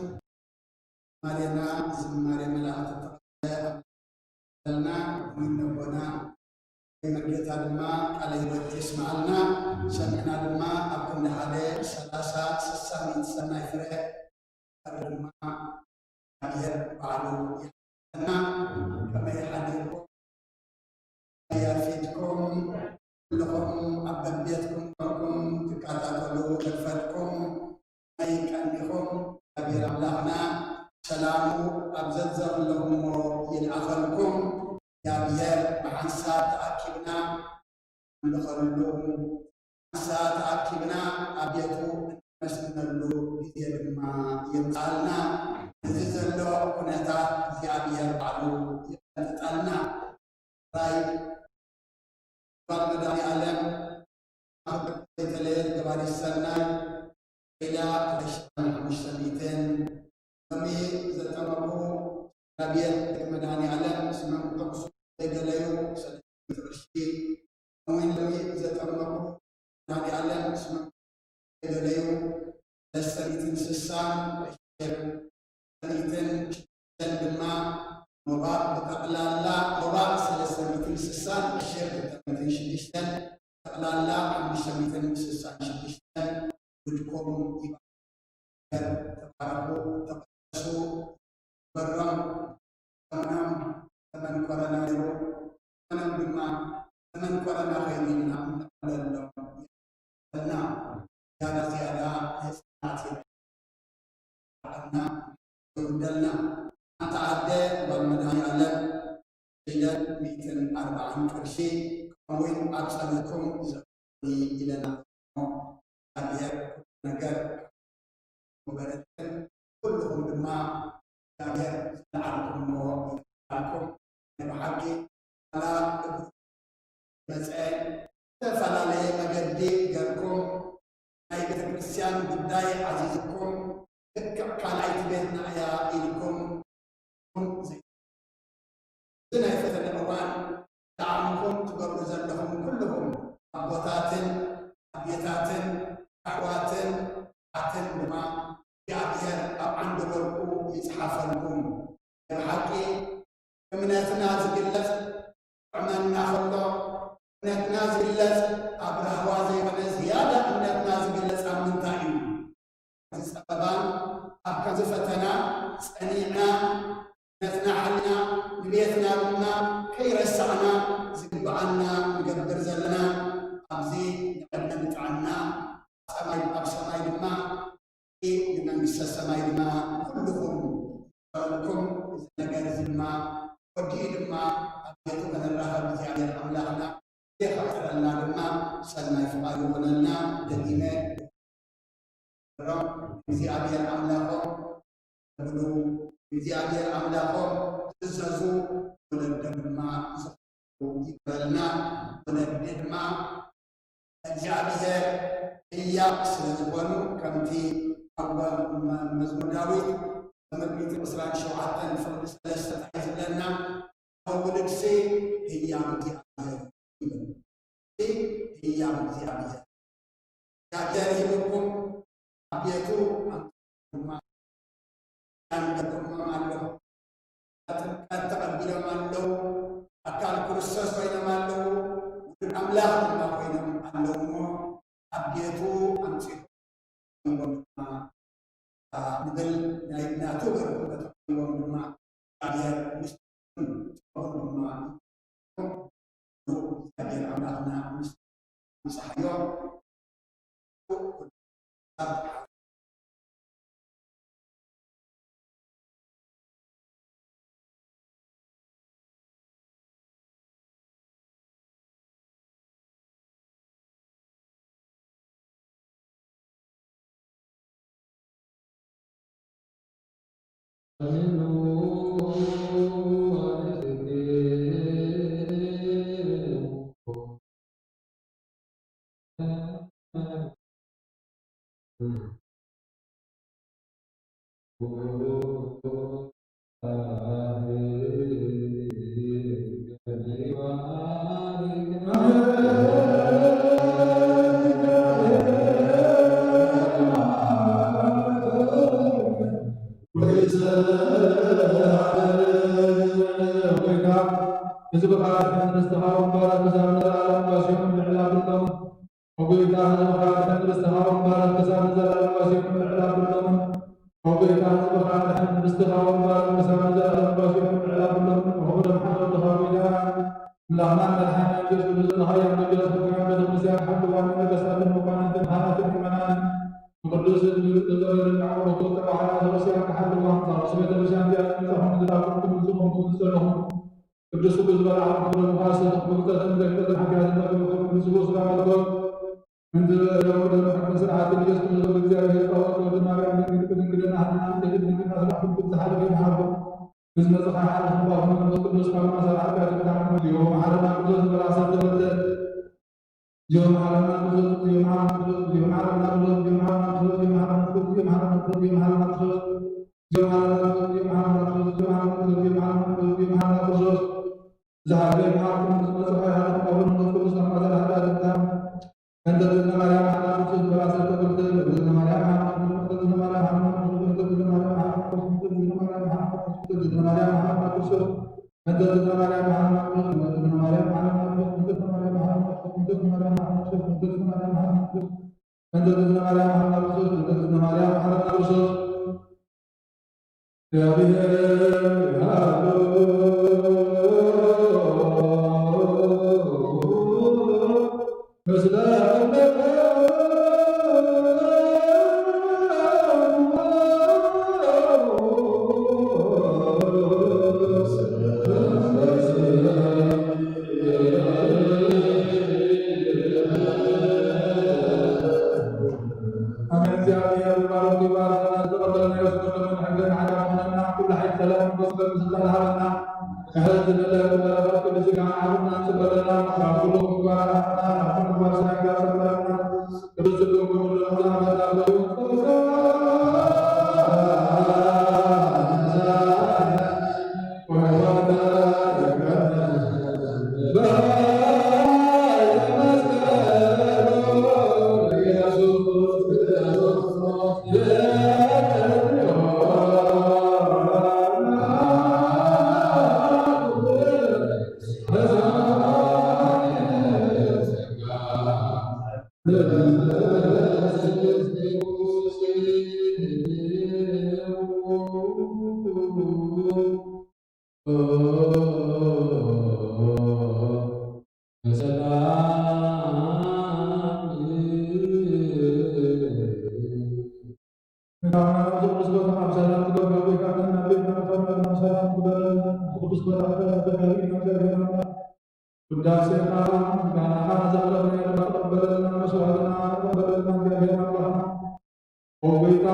ዝማሬና ዝማሬ መላእክቲ ተቐበለና። ኣቦና መርጌታ ድማ ቃለ ሕይወት የስምዓልና። ሰሚዕና ድማ ኣብ ክንዲ ሓደ ሰላሳ ስሳ ሚእቲ ሰናይ ፍረ ድማ እግዚኣብሔር ባዕሉ ይሓድረና። ከመይ ሓዲርኩም? ከመይ ኣርፊድኩም? ኩልኹም ኣብ በብቤትኩም ኮንኩም ትከታተሉ ዘርፈድኩም ከመይ ቀኒኹም? እግዚኣብሔር ኣምላኽና ሰላሙ ኣብ ዘዘለኹሞ ይልኣኸልኩም። እግዚኣብሔር ብሓንሳብ ተኣኪብና እንኸሉ ንሳ ተኣኪብና ኣብ ቤቱ እነመስግነሉ ግዜ ድማ የምፅኣልና። እዚ ዘሎ ኩነታት እግዚኣብሔር ባዕሉ የፈለጠልና። ራይ ጓል መድኃኔዓለም ኣብ ዘይተለየት ገባሪት ሰናይ ኢላ ክልተ ሽሕን ሓሙሽተ ሚእትን ሎሚ ዘጠመቑ እግዚኣብሔር መድኃኔዓለም ስመም ክጠቕሱ ዘይደለዩ ሰለስተ ሚእቲ ቅርሺ፣ እውን ሎሚ ዘጠመቑ መድኃኔዓለም ስመም ዘይደለዩ ሰለስተ ሚእትን ስሳን ቅርሺ፣ ሰለስተ ሚእትን ሽዱሽተን ድማ ሞባእ ብጠቕላላ ሞባእ ሰለስተ ሚእትን ስሳን ቅርሺ ክልተ ሚእትን ሽዱሽተን ጠቕላላ ሓሙሽተ ሚእትን ስሳን ሽዱሽተን ውድቆም ይባል። ተባረኹ፣ ተቐደሱ፣ በሮም ዘመኖም ዘመን ኮረና ነይሩ። ዘመኖም ድማ ዘመን ኮረና ኸይኑ ኢና እንዕለሎም ዘለና። ዝያዳ ዝያዳ ህፃናት ኢና ይውደልና። ሓንቲ ኣደ ጓል መድኃኔዓለም ኢለን ሚእትን ኣርባዓን ቅርሺ ከምኡውን ኣብ ጸሎትኩም ዘክሩኒ ኢለና። እግዚኣብሔር ኩሉ ነገር ምበረትን ኩልኹም ድማ እግዚኣብሔር ዝለዓልኩምዎ ይባርኩም። ናይ ብሓቂ ዋላ እግሩ መጸ ዝተፈላለየ መገዲ ገርኩም ናይ ቤተ ክርስቲያን ጉዳይ ዓዚዝኩም ልክዕ ካልኣይቲ ቤትና እያ ኢልኩም እዚ ናይ ፈተነ እዋን ዝዓለምኩም ትገብሩ ዘለኹም ኩልኹም ኣቦታትን ኣዴታትን ኣሕዋትን ኣትን ድማ እግዚኣብሔር ኣብ ዓንዲ ወርቁ ይጽሓፈልኩም። ብሓቂ እምነትና ዝግለጽ ጥዕመና ከሎ እምነትና ዝግለጽ ኣብ ራህዋ ዘይኮነ ዝያዳ እምነትና ዝግለጽ ኣብ ምንታይ እዩ? ዝጸበባን ኣብ ከምዚ ፈተና ጸኒዕና ነትና ሓልና ንቤትና ድማ ከይረሳዕና ዝግብኣና ንገብር ዘለና ኣብዚ ንዕድመ ንጥዕና ኣብ ሰማይ ድማ ንመንግስተ ሰማይ ድማ ኩልኹም ጸሎትኩም እዚ ነገር እዚ ድማ ወዲኡ ድማ ኣብ ቤቱ ከነራኸብ እግዚኣብሔር ኣምላኽና የኽዕረልና ድማ ሰናይ ፍቓዱ ይኹነልና። ደጊመ እግዚኣብሔር ኣምላኾም ተብሉ እግዚኣብሔር ኣምላኾም ትእዘዙ ወለዶም ድማ ይበልና። ወለዲ ድማ እግዚኣብሔር ህያብ ስለ ዝኾኑ፣ ከምቲ ኣብ መ-፣ መዝሙር ዳዊት መዝሙር ዕስራን ሸውዓተን ፍቕዲ ሰለስተ እንታይ ዝብለና? ወለድሲ ህያብ እግዚኣብሔር ይብል። ህያብ እግዚኣብሔር እግዚኣብሔር ሂብኩም ኣብ ቤቱ ኣምፅኡ ድማ ኣንበብኩም ኣለኹ። ጥምቀት ተቐቢሎም ኣለዉ። ኣካል ክርስቶስ ኮይኖም ኣለዉ። ውሉድ ኣምላኽ ድማ ኮይኖም ኣለዉ እሞ ኣብ ቤቱ ኣምፂኡ ኢሎም ድማ፣ አ፣ ንብል ናይ ናቱ በረከት ተቐቢሎም ድማ እግዚኣብሔር ምስ ጽቡቕ ድማ እግዚኣብሔር ኣምላኽና ምስ ምሳሕዮ ህዝብኻ ንስትኻ ወንበር ክሳብ ንዘለኣለም ወሲኦም ምዕላብ ብሎም። ኦ ጎይታ፣ ህዝብኻ ድሕን ርስትኻ ወንበር ክሳብ ንዘለኣለም ወሲኦም ምዕላብ ብሎም። ኦ ጎይታ፣ ህዝብኻ ድሕን ርስትኻ ወንበር ክሳብ ንዘለኣለም ወሲኦም ምዕላብ ብሎም። ብኽብሪ ሓመድኻ ጎይታ፣ ኣምላኽና መድሓኒና ኢየሱስ ክርስቶስ፣ ንሃያ መገስ ምዃን ቤተክርስትያን ሓልዋ፣ ንነገስታትን መኳንንትን ካህናትን ምእመናንን ብቅዱስ እዝኒ ተዘረርን ኣዕሩኽቱ ተባዕራ ቤተክርስትያን ክሓልዋ፣ ንዛ ቅዱስ ቤተክርስትያን እዚኣ ዝመጻኹም ዝላኩምኩም ዝቆምኩም ዝጸለኹም ቅዱስ ቅዱስ ዝበልዓኹም ክብረ ምዃስ ተኽብርተትን ዘይፍለጥን ሓጢኣትን ተገብርኩም ምስሉ ስጋ መለኮት ምንቲ ደሙ ደሙ ሕግን ስርዓትን ኢየሱስ ክርስቶስ እግዚኣብሔር ጸወት ወልድ ማርያም ድንግል ብድንግልና ህልና ምትሕት ድንግልና ስራሕኩም ብዝሓለፈ ይምሓርኩም። ብዝመጽእ ኸዓ ሓልፍ እምባኹም መንፈስ ቅዱስ ካብ ማእሰር ሓጢኣት ይፍታሕኩም። ዚሆ መሓረና ክርስቶስ ዝበልዓ ሰብ ተበልተ። ዚሆ መሓረና ክርስቶስ፣ ዚሆ መሓረና ክርስቶስ፣ ዚሆ መሓረና ክርስቶስ፣ ዚሆ መሓረና ክርስቶስ፣ ዚሆ መሓረና ክርስቶስ፣ ዚሆ መሓረና ክርስቶስ፣ ዚሆ መሓረና ክርስቶስ፣ ዚሆ መሓረና ክርስቶስ፣ ዚሆ መሓረና ክርስቶስ፣ ዚሆ መሓረና ክርስቶስ፣ ዚሆ መሓረና ክርስቶስ፣ ዚሆ መሓረና ክርስቶስ፣ ዝሓለፈ ይምሓርኩም፣ ዝመጽእ ኸዓ ይሓልፍ እምባኹም መንፈስ ቅዱስ ካብ ማእሰር ሓጢኣት ይፍታሕኩም። እንተ እግዝእትነ ማርያም መሓረና ክርስቶስ ዝበልዓ ሰብ ተበልተ። እግዝእትነ ማርያም መሓረና ክርስቶስ፣ እግዝእትነ ማርያም መሓረና ክርስቶስ፣ እግዝእትነ ማርያም መሓረና ክርስቶስ፣ እግዝእትነ ማርያም መሓረና ክርስቶስ፣ እግዝእትነ ማርያም መሓረና ክርስቶስ፣ እግዝእትነ ማርያም መሓረና ክርስቶስ፣ እግዝእትነ ማርያም መሓረና ክርስቶስ፣ እግዝእትነ ማርያም መሓረና ክርስቶስ፣ እግዝእትነ ማርያም መሓረና ክርስቶስ፣ እግዝእትነ ማርያም መሓረና ክርስቶስ፣ እግዝእትነ ማርያም መሓረና ክርስቶስ፣ እግዝእትነ ማርያም መሓረና ክርስቶስ። ኣሜን። እግዚኣብሔር ባሮት ይባርኸና፣ ዝተቐበልናዮ ስግደትን ሕግን ሓዳር ኾነና፣ ኩሉ ሓይሊ ሰላም መንፈስ ቅዱስ ዝተላሃበና፣ ምሕረት ዝደለ በረኸት ቅዱስ ሥጋን ዓርብና ንጽበለና፣ ካብ ኩሉ ምግባር ኣርሓና፣ ናብ ኩሉ ምግባር ሰናይ ጋር ሰበረና። ቅዱስ ስግው ክቡር ደሙ ዝሃበና ውዳሴኻ ምስጋናኻ ዘቕረብናዮ ድማ ተቐበለልና፣ መስዋዕትና ተቐበለልና። ኦ ጎይታ፣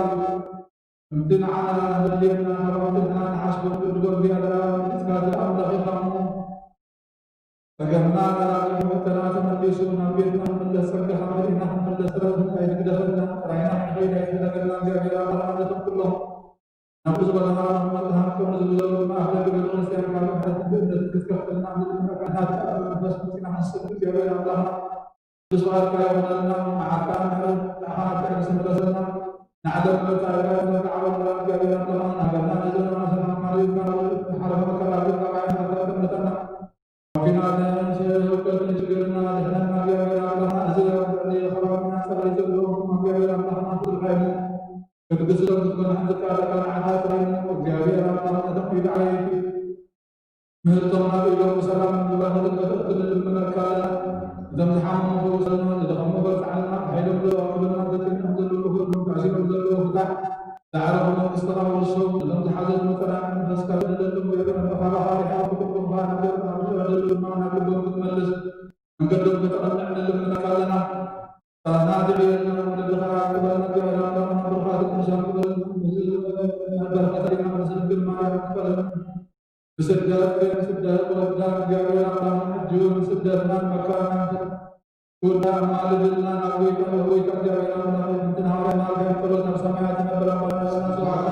ከምቲ ንዓና ዘድልየና ካብ ኣውፅእና ንሓስቦን ክንድጎን ዝያዳ ኣውፅእካ ኣምላኽ ኢኻ እሞ፣ ጸገምና መላኺ መከራ ተመሊሱ ናብ ቤትና ንመለስ፣ ጸጋኻ መሊእና ክንመለስ ጥራይ ኣይትግደፈና፣ ጥራይና ንኸይድ ኣይትግደፈና። እግዚኣብሔር ኣምላኽና ነቶም ኩሎም ናብ ብዙ ቦታ ንመጽእ ሃብቶም ንዝብለሉ ኣፍደገ ቤተክርስትያን ካብ ምሕረት ብእምነት ክትከፍተልና ንልምነካ። ናትካ መንፈስ መጺና ክንሰግድ እግዚኣብሔር ኣምላኽና ስብሐትካ ይኹነልና። መዓልትካ ምሕረት ጻዕኻ ናብታ ዝተመለሰልና ንዓለም መጻኢካ ዘርግዓ በላ እግዚኣብሔር ኣምላኽና ንሃገርና ንህዝብና ሰላም ማሪካ ሓለፈ መከራ ካብ ዓይንና ተመልሰና። ኩናት ናይ ኣንስዮ ህውከት ንሽግርና ድሕነና እግዚኣብሔር ኣምላኽና። እዚ ኣብ ልዕሊ ከባቢና ጸላኢ ዘለዎ ኣምላኽና ፍርዳይሞ ክትግስሎም ክትኮና ዝቃለካ ንዓኻ ጥራይ እሞ እግዚኣብሔር ኣምላኽና ተኺሉ ዓየይቲ ምህርቶም ናብ ኢሎም ብሰላም ንባህልን በረኸትን ንልምነካ ኣለና። እዞም ዝሓመሙ ፈውሰልና፣ ዝደኸሙ በርትዓልና፣ ብሓይሎም ዘለዋ ክብልና ተጨኒቖም ዘለዉ ኩሎም ተኣሲሮም ዘለዉ ፍታሕ ዳዕሮ ብመንግስትኻ ወርሶም እዞም ዝሓዘን መጠና መንፈስካ ዝደለሉ ገይሩ መኻባኻ ሪሓ ክጥቁምኻ ናብ ገርና ብዝዕደሉ ድማ ናብ ልቦም ክትመልስ መንገዶም ከተቐንዕ ንልምነካ ኣለና። ናቲ ዕየልና ወለድኻ ክበልና ገበና ኣምላኽና ብሩኻት ቅዱሳን ክበልና በረኸት ሪና ቅድስት ድንግል ማርያም ክፈለና። ብስደት ከይንስደት ወዳ እግዚኣብሔር ኣምላኽና ሕጂ እውን ስደትናን መከራናን ኩላ ኣማልድልና ናብ ጎይታ ጎይታ እግዚኣብሔር ኣምላኽ ምትንሃረና ጋይ ጸሎት ኣብ ሰማያት ነበር ኣባና ስብሐት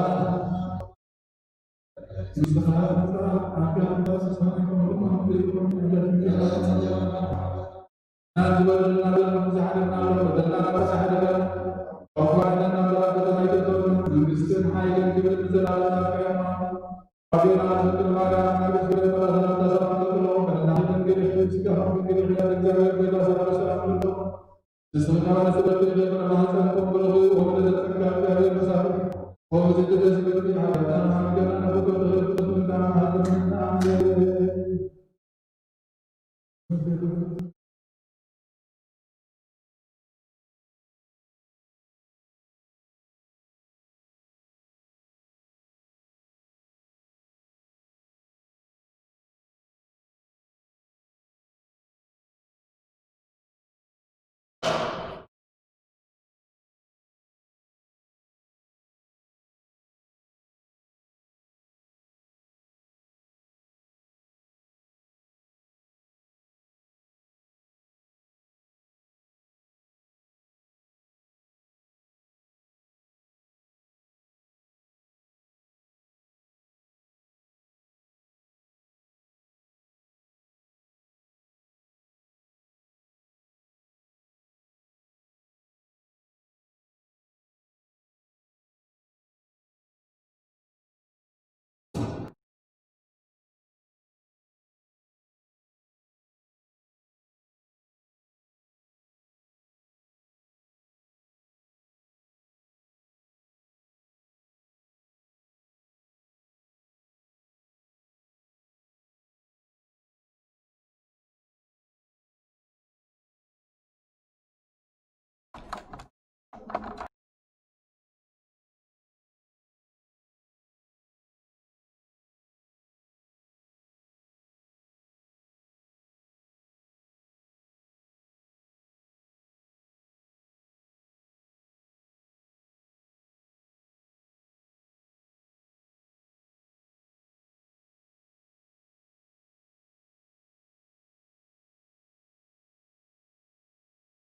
መንግስትን ሓይልን ክብርን ንዘለዓለም ናትካ እዩ። ኣዴና ድንግል ማርያም ናይ እግዚኣብሔር ሰላምታ ሰላም ንብሎ። በእናትህ ድንግል ስጋህ ድንግል ይላል። እግዚአብሔር ጌታ ሰላም ሰላም ንብሎ። ንስኻ ንስደት የደብረ ማህፀን ተንብረቱ ወብለተ ጸጋ እግዚአብሔር ምሳሌ ወብዝት ደስ ይበል። ኃጢአታን ማርገና ነፍቶ ተረድቶ ምንታ ማህፀን አሜን።